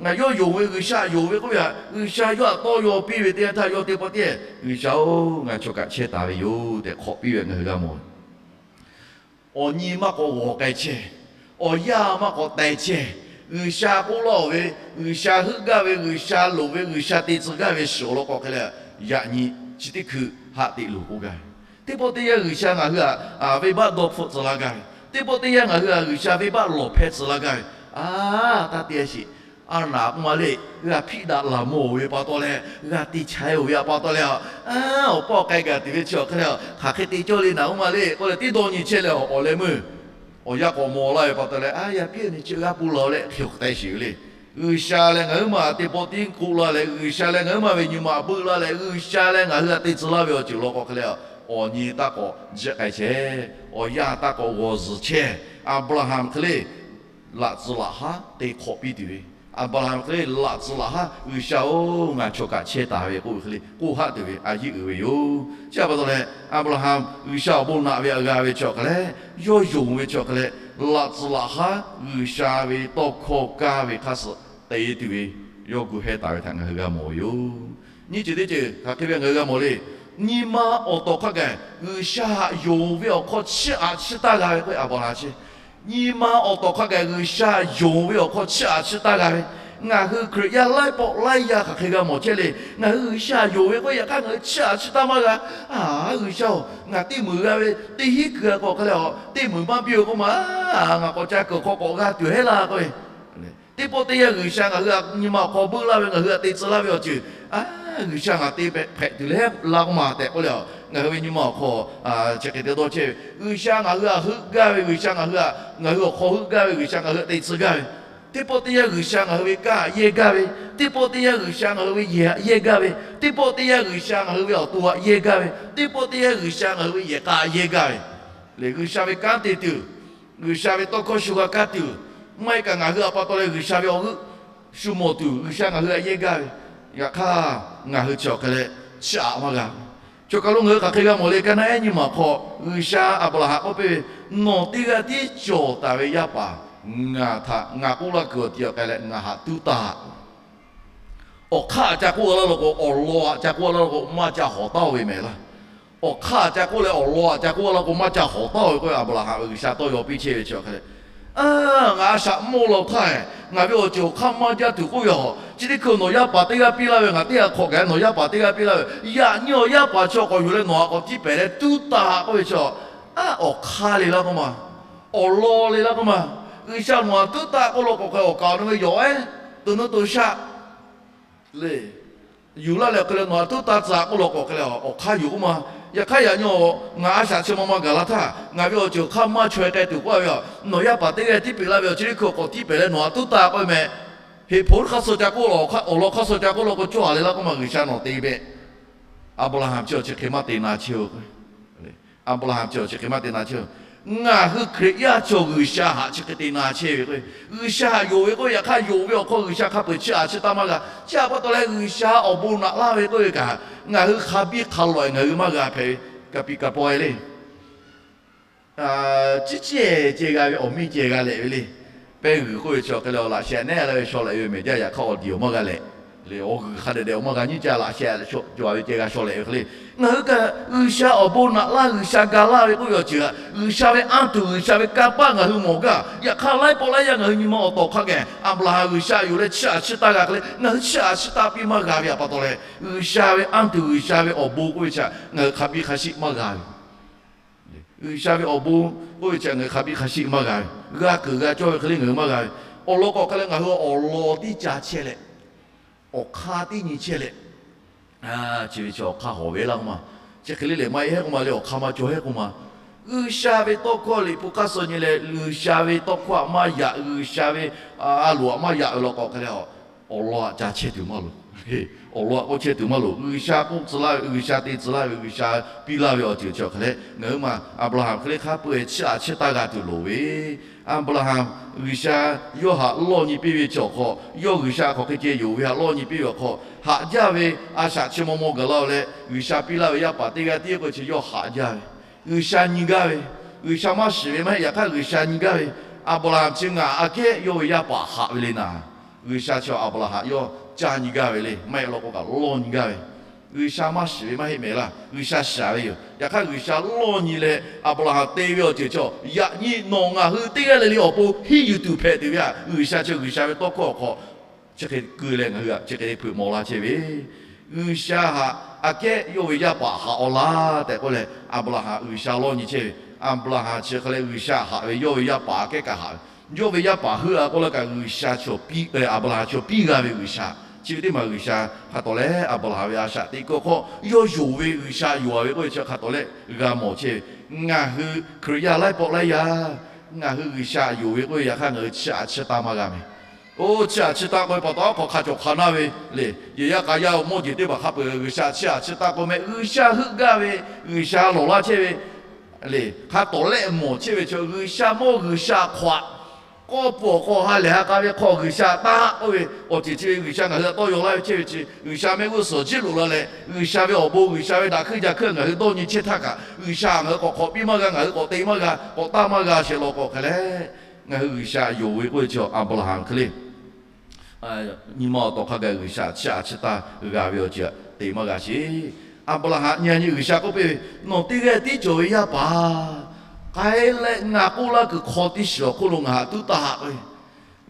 ngaˬ yawˇ yonˍ ve G'uiˬsha yonˍ ve k'oˆ ve htaꞈ G'uiˬsha yawˇ htaꞈ tawˇ yaw piˇ ve teˇ yanˇ htaˇ, yawˇ teˇ pawˆ tiˉ G'uiˬsha-oˬ, ngaˬ chaw kaꞈ chehˇ taˍ ve yoˬ tehꞈ hk'awꞈ piˇ ve ngaˬ hui g'a mawˬ. Awˬ nyi maˇ k'awꞈ g'awˬ k'ai chehˇ. Awˬ yanˇ maˇ k'awꞈ tai chehˇ. G'uiˬsha k'oˆ laˇ-oˬ ve, G'uiˬsha heuˆ gaˇ ve, G'uiˬsha loˍ ve, G'uiˬsha te tcuh gaˇ ve shiˍ awˬ lawn k'awꞈ hk'e leh, yaꞈ nyi chi teˇ hkui haꞈ teꞈ luˬ k'oˆ gaˇ ve. Teˇ pawˆ teˇ yanˇ G'uiˬsha ngaˬ hui htaꞈ venˇbaˆ dawˇ hpfuhˆ tcuh laˇ gaˇ ve. Teˇ pawˆ teˇ yanˇ ngaˬ hui htaꞈ G'uiˬsha venˇbaˆ lawˬ hpehˇ tcuh laˇ gaˇ ve. A, taˇ te a sheˍ. A naˍ k'oˆ ma le, g'a hpiˆ daꞈ laˬ mawˬ ve pa taw leh, g'a te chaiˇ-oˬ ve pa taw leh, a, awˬ paˇ awˬ k'ai gaˬ tuˬ ve chi awˬ hk'e leh, hk'aˬ hk'e te cawˇ le naˍ k'oˆ ma le k'oˆ leh, teˇ dawˇ nyi chehˇ leh awˬ leh meuˇ awˬ yanˇ k'awꞈ maw laˇ ve pa taw leh, a, yaˇ piˇ-oˬ nyi chi g'a pu laˬ leh hk'e k'awꞈ k'ai sheˍ ve le. G'uiˬsha leh ngaˬ huiˉ ma teˇ pawˆ tiˉ k'oˆ laˇ leh, G'uiˬsha leh ngaˬ huiˉ ma ve nyi ma htaꞈ beuˆ laˇ leh, G'uiˬsha leh ngaˬ hui htaꞈ te tcuh laˇ ve awˬ ceuˬ lawn k'awꞈ hk'e leh, awˬ nyi taˇ k'awꞈ jehˆ k'ai chehˇ. Awˬ yanˇ taˇ k'awꞈ g'awˬ zuhˬ chehˇ. Aˍbraˍhanˍ hk'e le, laꞈ tcuhˍ laꞈ haˉ te hk'awꞈ piˇ tuˬ ve. Aˍbraˍhanˍ hk'e le laꞈ tcuhˍ laꞈ haˉ, G'uiˬsha-oˬ, ngaˬ chaw kaꞈ chehˇ taˍ ve k'oˆ ve hk'e le k'oˆ haˆ tuˬ ve a yiˉ uiˍ ve yoˬ. Chi pa taw leh, Aˍbraˍhanˍ G'uiˬsha awˬ bon naꞈ ve htaꞈ g'a ve chi awˬ hk'a leh, yawˇ yonˍ ve chi awˬ hk'a leh, laꞈ tcuhˍ laꞈ haˉ G'uiˬsha ve tawˇ hkawˇ kaˇ ve hk'aˇ suh te tuˬ ve, yawˇ gu heh taˍ ve htaꞈ ngaˬ hui g'a mawˬ ve yoˬ. Nyiˇ ceuˬ teˇ ceuˬ hk'aˬ hk'e ve ngaˬ hui g'a mawˬ le. Nyi ma awˬ tawˍ hk'a gaˬ G'uiˬsha htaꞈ yonˍ ve awˬ hk'aw chiˇ aꞈ chiˇ taˇ g'a ve k'oˆ ve Aˍbraˍhanˍ chi Nyi ma awˬ tawˍ hk'a gaˬ G'uiˬsha yonˍ ve awˬ hk'aw chiˇ aꞈ chiˇ taˇ g'a ve. Ngaˬ hui Hkriꞈ yaˇ laiˉ pawˆ laiˉ yaˇ hk'aˬ hk'e g'a mawˬ chehˇ le. Ngaˬ hui G'uiˬsha yonˍ ve k'oˆ yaꞈ hk'aˇ ngaˬ hui chiˇ aꞈ chiˇ taˇ maˇ g'a. A, G'uiˬsha-oˬ, ngaˬ teˇ meunˍ g'a ve teˇ hinˉ kuiˬ g'a k'o hk'e leh, teˇ meunˍ maˇ biˇ ve k'oˆ ma, ngaˬ k'awꞈ ca kuiˬ hk'aw k'awꞈ g'a tuˬ heˆ laˇ k'oˆ ve. Teˇ pawˆ teˇ yanˇ G'uiˬsha ngaˬ hui htaꞈ nyi ma awˬ hk'aw beuˆ laˇ ve, ngaˬ hui htaꞈ te tcuh laˇ ve awˬ ceuˬ, a, G'uiˬsha ngaˬ te hpehꞈ tuˬ le laˇ k'oˆ ma tehꞈ k'oˆ leh, ngaˬ hui ve nyi ma awˬ hk'aw chi hk'e te dawˇ chehˇ ve, G'uiˬsha ngaˬ hui htaꞈ heuˆ gaˇ ve, G'uiˬsha ngaˬ hui htaꞈ, ngaˬ hui awˬ hk'aw heuˆ gaˇ ve, G'uiˬsha ngaˬ hui htaꞈ te tcuh gaˇ ve. Teˇ pawˆ teˇ yanˇ G'uiˬsha ngaˬ hui ve kanˉ htaꞈ yehˇ gaˇ ve, teˇ pawˆ teˇ yanˇ G'uiˬsha ngaˬ hui ve yehˬ htaꞈ yehˇ gaˇ ve, teˇ pawˆ teˇ yanˇ G'uiˬsha ngaˬ hui ve awˬ to htaꞈ yehˇ gaˇ ve, teˇ pawˆ teˇ yanˇ G'uiˬsha ngaˬ hui ve yehˬ k'a htaꞈ yehˇ gaˇ ve. Lehˬ, G'uiˬsha ve kanˉ te tuˬ, G'uiˬsha ve tawˇ hkawˇ shu g'a kaˇ tuˬ, maˇ heˆ kaꞈ ngaˬ hui htaꞈ pa taw leh G'uiˬsha ve awˬ g'euˆ shu mawˬ tuˬ G'uiˬsha ngaˬ hui htaꞈ yehˇ gaˇ ve. Yaꞈ hk'aˇ, ngaˬ hui chi awˬ hk'e leh chiˇ aꞈ maˇ g'a. Chaw kaˬ lo ngaˬ hui hk'aˬ hk'e g'a mawˬ le, kaˇ naˉ ehˉ nyi ma awˬ hk'aw G'uiˬsha Aˍbraˍhanˍ k'oˆ piˇ ve, Nawˬ teˇ g'aˇ tiˉ cawˬ taˍ ve yaˇ paˍ ngaˬ htaꞈ ngaˬ k'oˆ laˇ kuiˬ awˬ ti awˬ k'ai leh ngaˬ htaꞈ tuˉ taˍ. Awˬ hk'aˇ ca k'oˆ laˇ law k'o, awˬ lawn htaꞈ ca k'oˆ laˇ law k'o, maˇ ca hawˍ taˉ-oˬ ve mehˍ laˇ. Awˬ hk'aˇ ca k'oˆ leh awˬ lawn htaꞈ ca k'oˆ laˇ law k'o, maˇ ca hawˍ taˉ-oˬ ve k'oˆ ve Aˍbraˍhanˍ ve G'uiˬsha tawˇ yaw piˇ chehˇ ve chi awˬ hk'e leh, ngaˬ a shaꞈ mawˇ la htaˇ, ngaˬ ve awˬ ceuˬ awˬ hk'aˇ maˇ jaˇ tuˬ k'oˆ ve a. Chi teˇ hkui nawˬ yaˇ paˍ teˇ g'aˇ piˇ laˇ ve, ngaˬ teˇ g'aˇ hk'awꞈ gaˬ nawˬ yaˇ paˍ teˇ g'aˇ piˇ laˇ ve, yaꞈ nyi awˬ yaˇ paˍ chi awˬ k'awꞈ yuˬ leh nawˬ htaꞈ k'awꞈ tiˇ pehˍ leh tuˉ taˍ k'oˆ ve chi, a, awˬ hk'aˇ le laˇ k'oˆ ma. Awˬ lawn le laˇ k'oˆ ma. G'uiˬsha nawˬ htaꞈ tuˉ taˍ k'oˆ law k'o, k'awꞈ k'ai awˬ kaˍ awˬ nu ve yawˬ ehˉ to nuˇ to shaˆ le. Yuˬ laˇ leh awˬ hk'e leh nawˬ htaꞈ tuˉ taˍ tcuh k'oˆ law k'o, hk'e leh awˬ hk'aˇ yuˬ k'oˆ ma. Yaꞈ hk'aˇ yaꞈ nyi nawˬ ngaˬ a shaꞈ chi ma ma gaˬ la htaˇ, ngaˬ ve awˬ ceuˬ awˬ hk'aˇ maˇ chaweh k'ai tuˬ k'oˆ ve a. Nawˬ yaˇ paˍ teˇ g'aˇ tiˇ peuˬ laˇ ve awˬ chi teˇ hkui k'awꞈ tiˇ pehˍ leh nawˬ htaꞈ tuˉ taˍ k'oˆ ve mehˍ. Heˍ hpoˍ hk'aˇ suh ca k'oˆ law, awˬ lawn hk'aˇ suh ca k'oˆ law k'o, cawˇ a le laˇ k'oˆ ma. G'uiˬsha nawˬ te ve Aˍbraˍhanˍ chi awˬ chi hk'e maˇ te na chehˇ-oˬ. Aˍbraˍhanˍ chi awˬ chi hk'e maˇ te na chehˇ-oˬ. Ngaˬ hui Hkriꞈ yaˇ chaw G'uiˬsha htaꞈ chi hk'e te na chehˇ ve k'o, G'uiˬsha htaꞈ yonˍ ve k'oˆ yaꞈ hk'aˇ yonˍ ve awˬ hk'aw G'uiˬsha hk'a peu-eˬ chiˇ aꞈ chiˇ taˇ maˇ g'a. Chi htaꞈ pa taw leh G'uiˬsha awˬ bon naꞈ laˇ ve k'oˆ ve kaꞈ, ngaˬ hui hk'a biˇ hk'a lawꞈ-e ngaˬ hui maˇ g'a hpehꞈ ve, ka piˇ ka paw-e le. Ciˉ cehˬ ceh g'a ve awˬ miˇ ceh g'a lehꞈ ve le. Pehˇ g'uiˬ k'oˆ ve chi awˬ hk'e leh awˬ laꞈ sheh nehˉ la ve shaw lehꞈ ve mehˍ jaˇ, yaꞈ hk'aˇ awˬ diˬ awˬ maˇ g'a lehꞈ. Awˬ g'uiˬ hk'a dehꞈ dehꞈ awˬ maˇ g'a nyi ca laꞈ sheh cawˬ ve ceh g'a shaw lehꞈ ve hk'e le. Ngaˬ hui kaꞈ G'uiˬsha awˬ bon naꞈ laˇ, G'uiˬsha ga laˇ ve k'oˆ ve awˬ ceuˬ htaꞈ, G'uiˬsha ve anˇ tuˬ, G'uiˬsha ve kanˇ paˆ ngaˬ hui mawˬ gaˇ. Yaꞈ hk'aˇ laiˉ pawˆ laiˉ yaˇ ngaˬ hui nyi ma awˬ tawˍ hk'a gaˬ Aˍbraˍhanˍ G'uiˬsha yuˬ leh chiˇ aꞈ chiˇ taˇ g'a hk'e le, ngaˬ hui chiˇ aꞈ chiˇ taˇ piˇ maˇ g'a ve htaꞈ pa taw leh, G'uiˬsha ve anˇ tuˬ, G'uiˬsha ve awˬ bon k'oˆ ve chi htaꞈ ngaˬ hui hk'a biˇ hk'a shiˆ maˇ g'a ve. G'uiˬsha ve awˬ bon k'oˆ ve chi htaꞈ ngaˬ hui hk'a biˇ hk'a shiˆ maˇ g'a ve, g'a kuiˬ g'a cawˇ ve hk'e le ngaˬ hui maˇ g'a ve. Awˬ lawn k'o hk'e leh ngaˬ hui awˬ lawn tiˉ ca chehˇ leh, awˬ hk'aˇ tiˉ nyi chehˇ leh, chi ve chi awˬ hk'aˇ hawˍ ve laˇ k'oˆ ma, chi hk'e le lehˬ maˇ heˆ k'oˆ ma le, awˬ hk'aˇ maˇ cawˬ heˆ k'oˆ ma. G'uiˬsha ve tawˇ hkawˇ Liꞈ hpu hk'aˇ suh nyi leh, G'uiˬsha ve tawˇ hkawˇ htaꞈ maˇ yaꞈ, G'uiˬsha ve a loˍ htaꞈ maˇ yaꞈ ve law k'o hk'e leh, awˬ lawn htaꞈ ca chehˇ tuˬ maˇ loˍ. Awˬ lawn htaꞈ k'oˆ chehˇ tuˬ maˇ loˍ. G'uiˬsha k'oˆ tcuh laˇ ve, G'uiˬsha te tcuh laˇ ve, G'uiˬsha piˇ laˇ ve awˬ ceuˬ chi awˬ hk'e leh, ngaˬ hui ma Aˍbraˍhanˍ hk'e le hk'a peu-eˬ chiˇ aꞈ chiˇ taˇ g'a tuˬ loˍ ve. Aˍbraˍhanˍ G'uiˬsha yawˇ htaꞈ lawˇ nyi piˇ ve chi awˬ hk'aw, yawˇ G'uiˬsha hk'aˬ hk'e ceh yonˍ ve htaꞈ lawˇ nyi piˇ ve awˬ hk'aw, haꞈ jaˇ ve a shaꞈ chi maw maw gaˬ la-o leh, G'uiˬsha piˇ laˇ ve yaˇ paˍ teˇ g'aˇ tiˉ k'o chi yawˇ haꞈ jaˇ ve. G'uiˬsha nyi gaˇ ve, G'uiˬsha maˇ shiˍ ve maˇ heˆ, yaꞈ hk'aˇ G'uiˬsha nyi gaˇ ve. Aˍbraˍhanˍ chi ngaˬ aꞈ kehˉ yawˇ ve yaˇ paˍ haꞈ ve le naˍ. G'uiˬsha chi Aˍbraˍhanˍ yawˇ caˇ nyi gaˇ ve le, maˇ heˆ law k'o kaꞈ lawˇ nyi gaˇ ve. G'uiˬsha maˇ shiˍ ve maˇ heˆ mehˍ laˇ, G'uiˬsha shiˍ ve yoˬ. Yaꞈ hk'aˇ G'uiˬsha lawˇ nyi leh Aˍbraˍhanˍ te ve awˬ ceuˬ chi, yaꞈ nyi nawˬ ngaˬ hui teˇ g'aˇ le le awˬ pon hiˉ yuˬ tuˬ hpehꞈ tuˬ ve htaꞈ G'uiˬsha chi G'uiˬsha ve tawˇ hkawˇ awˬ hk'aw chi hk'e keu leh ngaˬ hui htaꞈ chi hk'e te hpeuꞈ mawˬ la chehˇ ve. G'uiˬsha htaꞈ aꞈ kehˉ yawˇ ve yaˇ paˍ haꞈ-aw laˇ tehꞈ k'oˆ leh, Aˍbraˍhanˍ G'uiˬsha lawˇ nyi chehˇ ve. Aˍbraˍhanˍ chi hk'e leh G'uiˬsha haꞈ ve, yawˇ ve yaˇ paˍ aꞈ kehˉ kaꞈ haꞈ ve. Yawˇ ve yaˇ paˍ heuˆ-a k'oˆ laˇ kaꞈ G'uiˬsha chi Aˍbraˍhanˍ chi piˇ g'a ve G'uiˬsha. Chi ve teˇ maˬ G'uiˬsha hk'a tawˍ leh Aˍbraˍhanˍ ve a shaꞈ teꞈ kuiˬ awˬ hk'aw yawˇ yonˍ ve, G'uiˬsha yonˍ-a ve k'oˆ ve chi hk'a tawˍ leh g'a mawˬ chehˇ ve. Ngaˬ hui Hkriꞈ yaˇ laiˉ pawˆ laiˉ yaˇ, ngaˬ hui G'uiˬsha yonˍ ve k'oˆ ve yaꞈ hk'aˇ ngaˬ hui chiˇ aꞈ chiˇ taˇ maˇ g'a mehˍ. Oˇ, chiˇ aꞈ chiˇ taˇ k'oˆ ve pa taw, aˉ hk'aw hk'a cawˬ hk'a naˇ ve le. Yehˬ yaˇ k'a yaˇ mawˇ jeˬ teˇ hpaˍ hk'a peu-eˬ G'uiˬsha chiˇ aꞈ chiˇ taˇ k'oˆ mehˍ. G'uiˬsha heuˆ gaˇ ve, G'uiˬsha lawˬ laˇ chehˇ ve le. Hk'a tawˍ lehˆ mawˬ chehˇ ve chi G'uiˬsha mawˇ G'uiˬsha hk'aw k'awˇ pfuhˍ awˬ hk'aw ha lehˬ ha k'a ve hk'aw G'uiˬsha taˇ k'oˆ ve awˬ ceuˬ chi ve G'uiˬsha ngaˬ hui htaꞈ tawˇ yaw laˇ ve chehˇ ve chi, G'uiˬsha mehˆ g'uˇ suhˍ jiˇ loꞈ la leh, G'uiˬsha ve awˬ bon, G'uiˬsha ve daꞈ hkuiˇ jaˇ hkuiˇ ngaˬ hui dawˇ nyi chehˇ htaˇ kaꞈ, G'uiˬsha ngaˬ hui k'awꞈ hk'awꞈ piˇ maˇ g'a, ngaˬ hui k'awꞈ te maˇ g'a, k'awꞈ taˇ maˇ g'a sheˍ law k'o hk'e leh, ngaˬ hui G'uiˬsha yonˍ ve k'oˆ ve chi Aˍbraˍhanˍ hk'e le. Nyi ma awˬ tawˍ hk'a gaˬ G'uiˬsha chiˇ aꞈ chiˇ taˇ g'a ve awˬ ceuˬ te maˇ g'a sheˍ. Aˍbraˍhanˍ nyi a nyi G'uiˬsha k'oˆ piˇ ve, Nawˬ teˇ g'aˇ tiˉ cawˬ ve yaˇ paˍ, k'ai leh ngaˬ k'oˆ laˇ kuiˬ hk'aw teˇ shiˍ awˬ hk'oˆ lo ngaˬ haꞈ tuˉ taˇ haꞈ k'oˆ ve.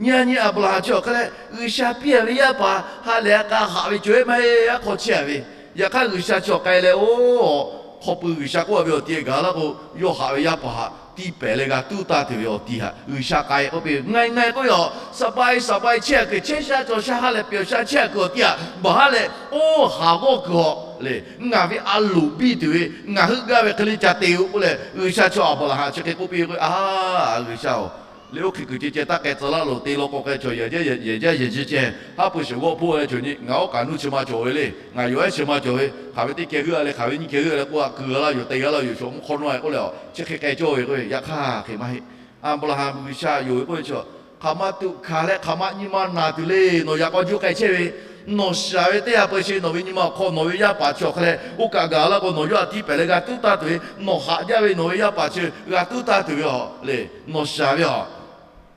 Nyi a nyi Aˍbraˍhanˍ chi awˬ hk'e leh G'uiˬsha piˇ-a ve yaˇ paˍ ha lehˬ ha k'a haꞈ ve cawˬ-e maˇ heˆ, aˉ hk'aw chehˇ-a ve. Yaꞈ hk'aˇ G'uiˬsha chi awˬ k'ai leh, oˇ, hk'aw pui G'uiˬsha k'oˆ-a ve awˬ ti gaˬ laˇ k'o, yawˇ haꞈ ve yaˇ paˍ htaꞈ tiˇ pehˍ leh g'a tuˉ taˇ tuˬ ve awˬ ti htaꞈ G'uiˬsha k'ai k'oˆ piˇ ve. Ngaˬ e ngaˬ e k'oˆ ve a, saˍ paiˍ saˍ paiˍ chehˇ-a kuiˬ, chehˇ sha cawˬ sha ha lehˬ pyawˬ sha chehˇ-a kuiˬ awˬ ti htaꞈ baˬ ha leh, oˇ, haˍ g'awˇ kuiˬ-a le. Ngaˬ ve a loˍ biˇ tuˬ ve ngaˬ heuˆ gaˇ ve hk'e le ca te-o k'oˆ leh, G'uiˬsha chi Aˍbraˍhanˍ chi hk'e k'oˆ piˇ ve k'o, a, G'uiˬsha-oˬ, le oˇ hk'e kuiˬ ceh ceh taˇ k'ai tcuh laˇ loˬ, te law k'o k'ai cawˬ yehˬ jaˇ yehˬ jaˇ yehˬ jiˇ ceh, haˉ pui shehˍ g'awˇ hpoˆ leh cawˬ nyi, ngaˬ oˉ kaꞈ nuˇ chi ma cawˬ ve le, ngaˬ yawˬ ehˉ chi ma cawˬ ve, hk'aˬ ve teˇ keh heuˆ-a leh hk'aˬ ve nyiˇ keh heuˆ-a leh k'oˆ-a kuiˬ g'a laˇ yoˬ, te g'a laˇ yoˬ, shawˍ mvuhˇ hk'awˇ nawˉ-e k'oˆ leh, chi hk'e k'ai cawˇ ve k'o, yaꞈ hk'aˇ hk'e maˇ heˆ. Aˍbraˍhanˍ G'uiˬsha yonˍ ve k'oˆ ve chi, hk'aˬ ma tuꞈ hkanˍ leh hk'aˬ ma nyi ma naˬ tuˬ le. Nawˬ yaꞈ k'aw juˇ k'ai chehˇ ve, nawˬ shiˍ-a ve teˇ yanˇ peu sheˍ nawˬ ve nyi ma awˬ hk'aw nawˬ ve yaˇ paˍ chi awˬ hk'e leh oˇ kaꞈ gaˬ laˇ k'o, nawˬ yawˇ htaꞈ tiˇ pehˍ leh g'a tuˉ taˇ tuˬ ve, nawˬ haꞈ jaˇ ve nawˬ ve yaˇ paˍ chi g'a tuˉ taˇ tuˬ ve a le. Nawˬ shiˍ-a ve a,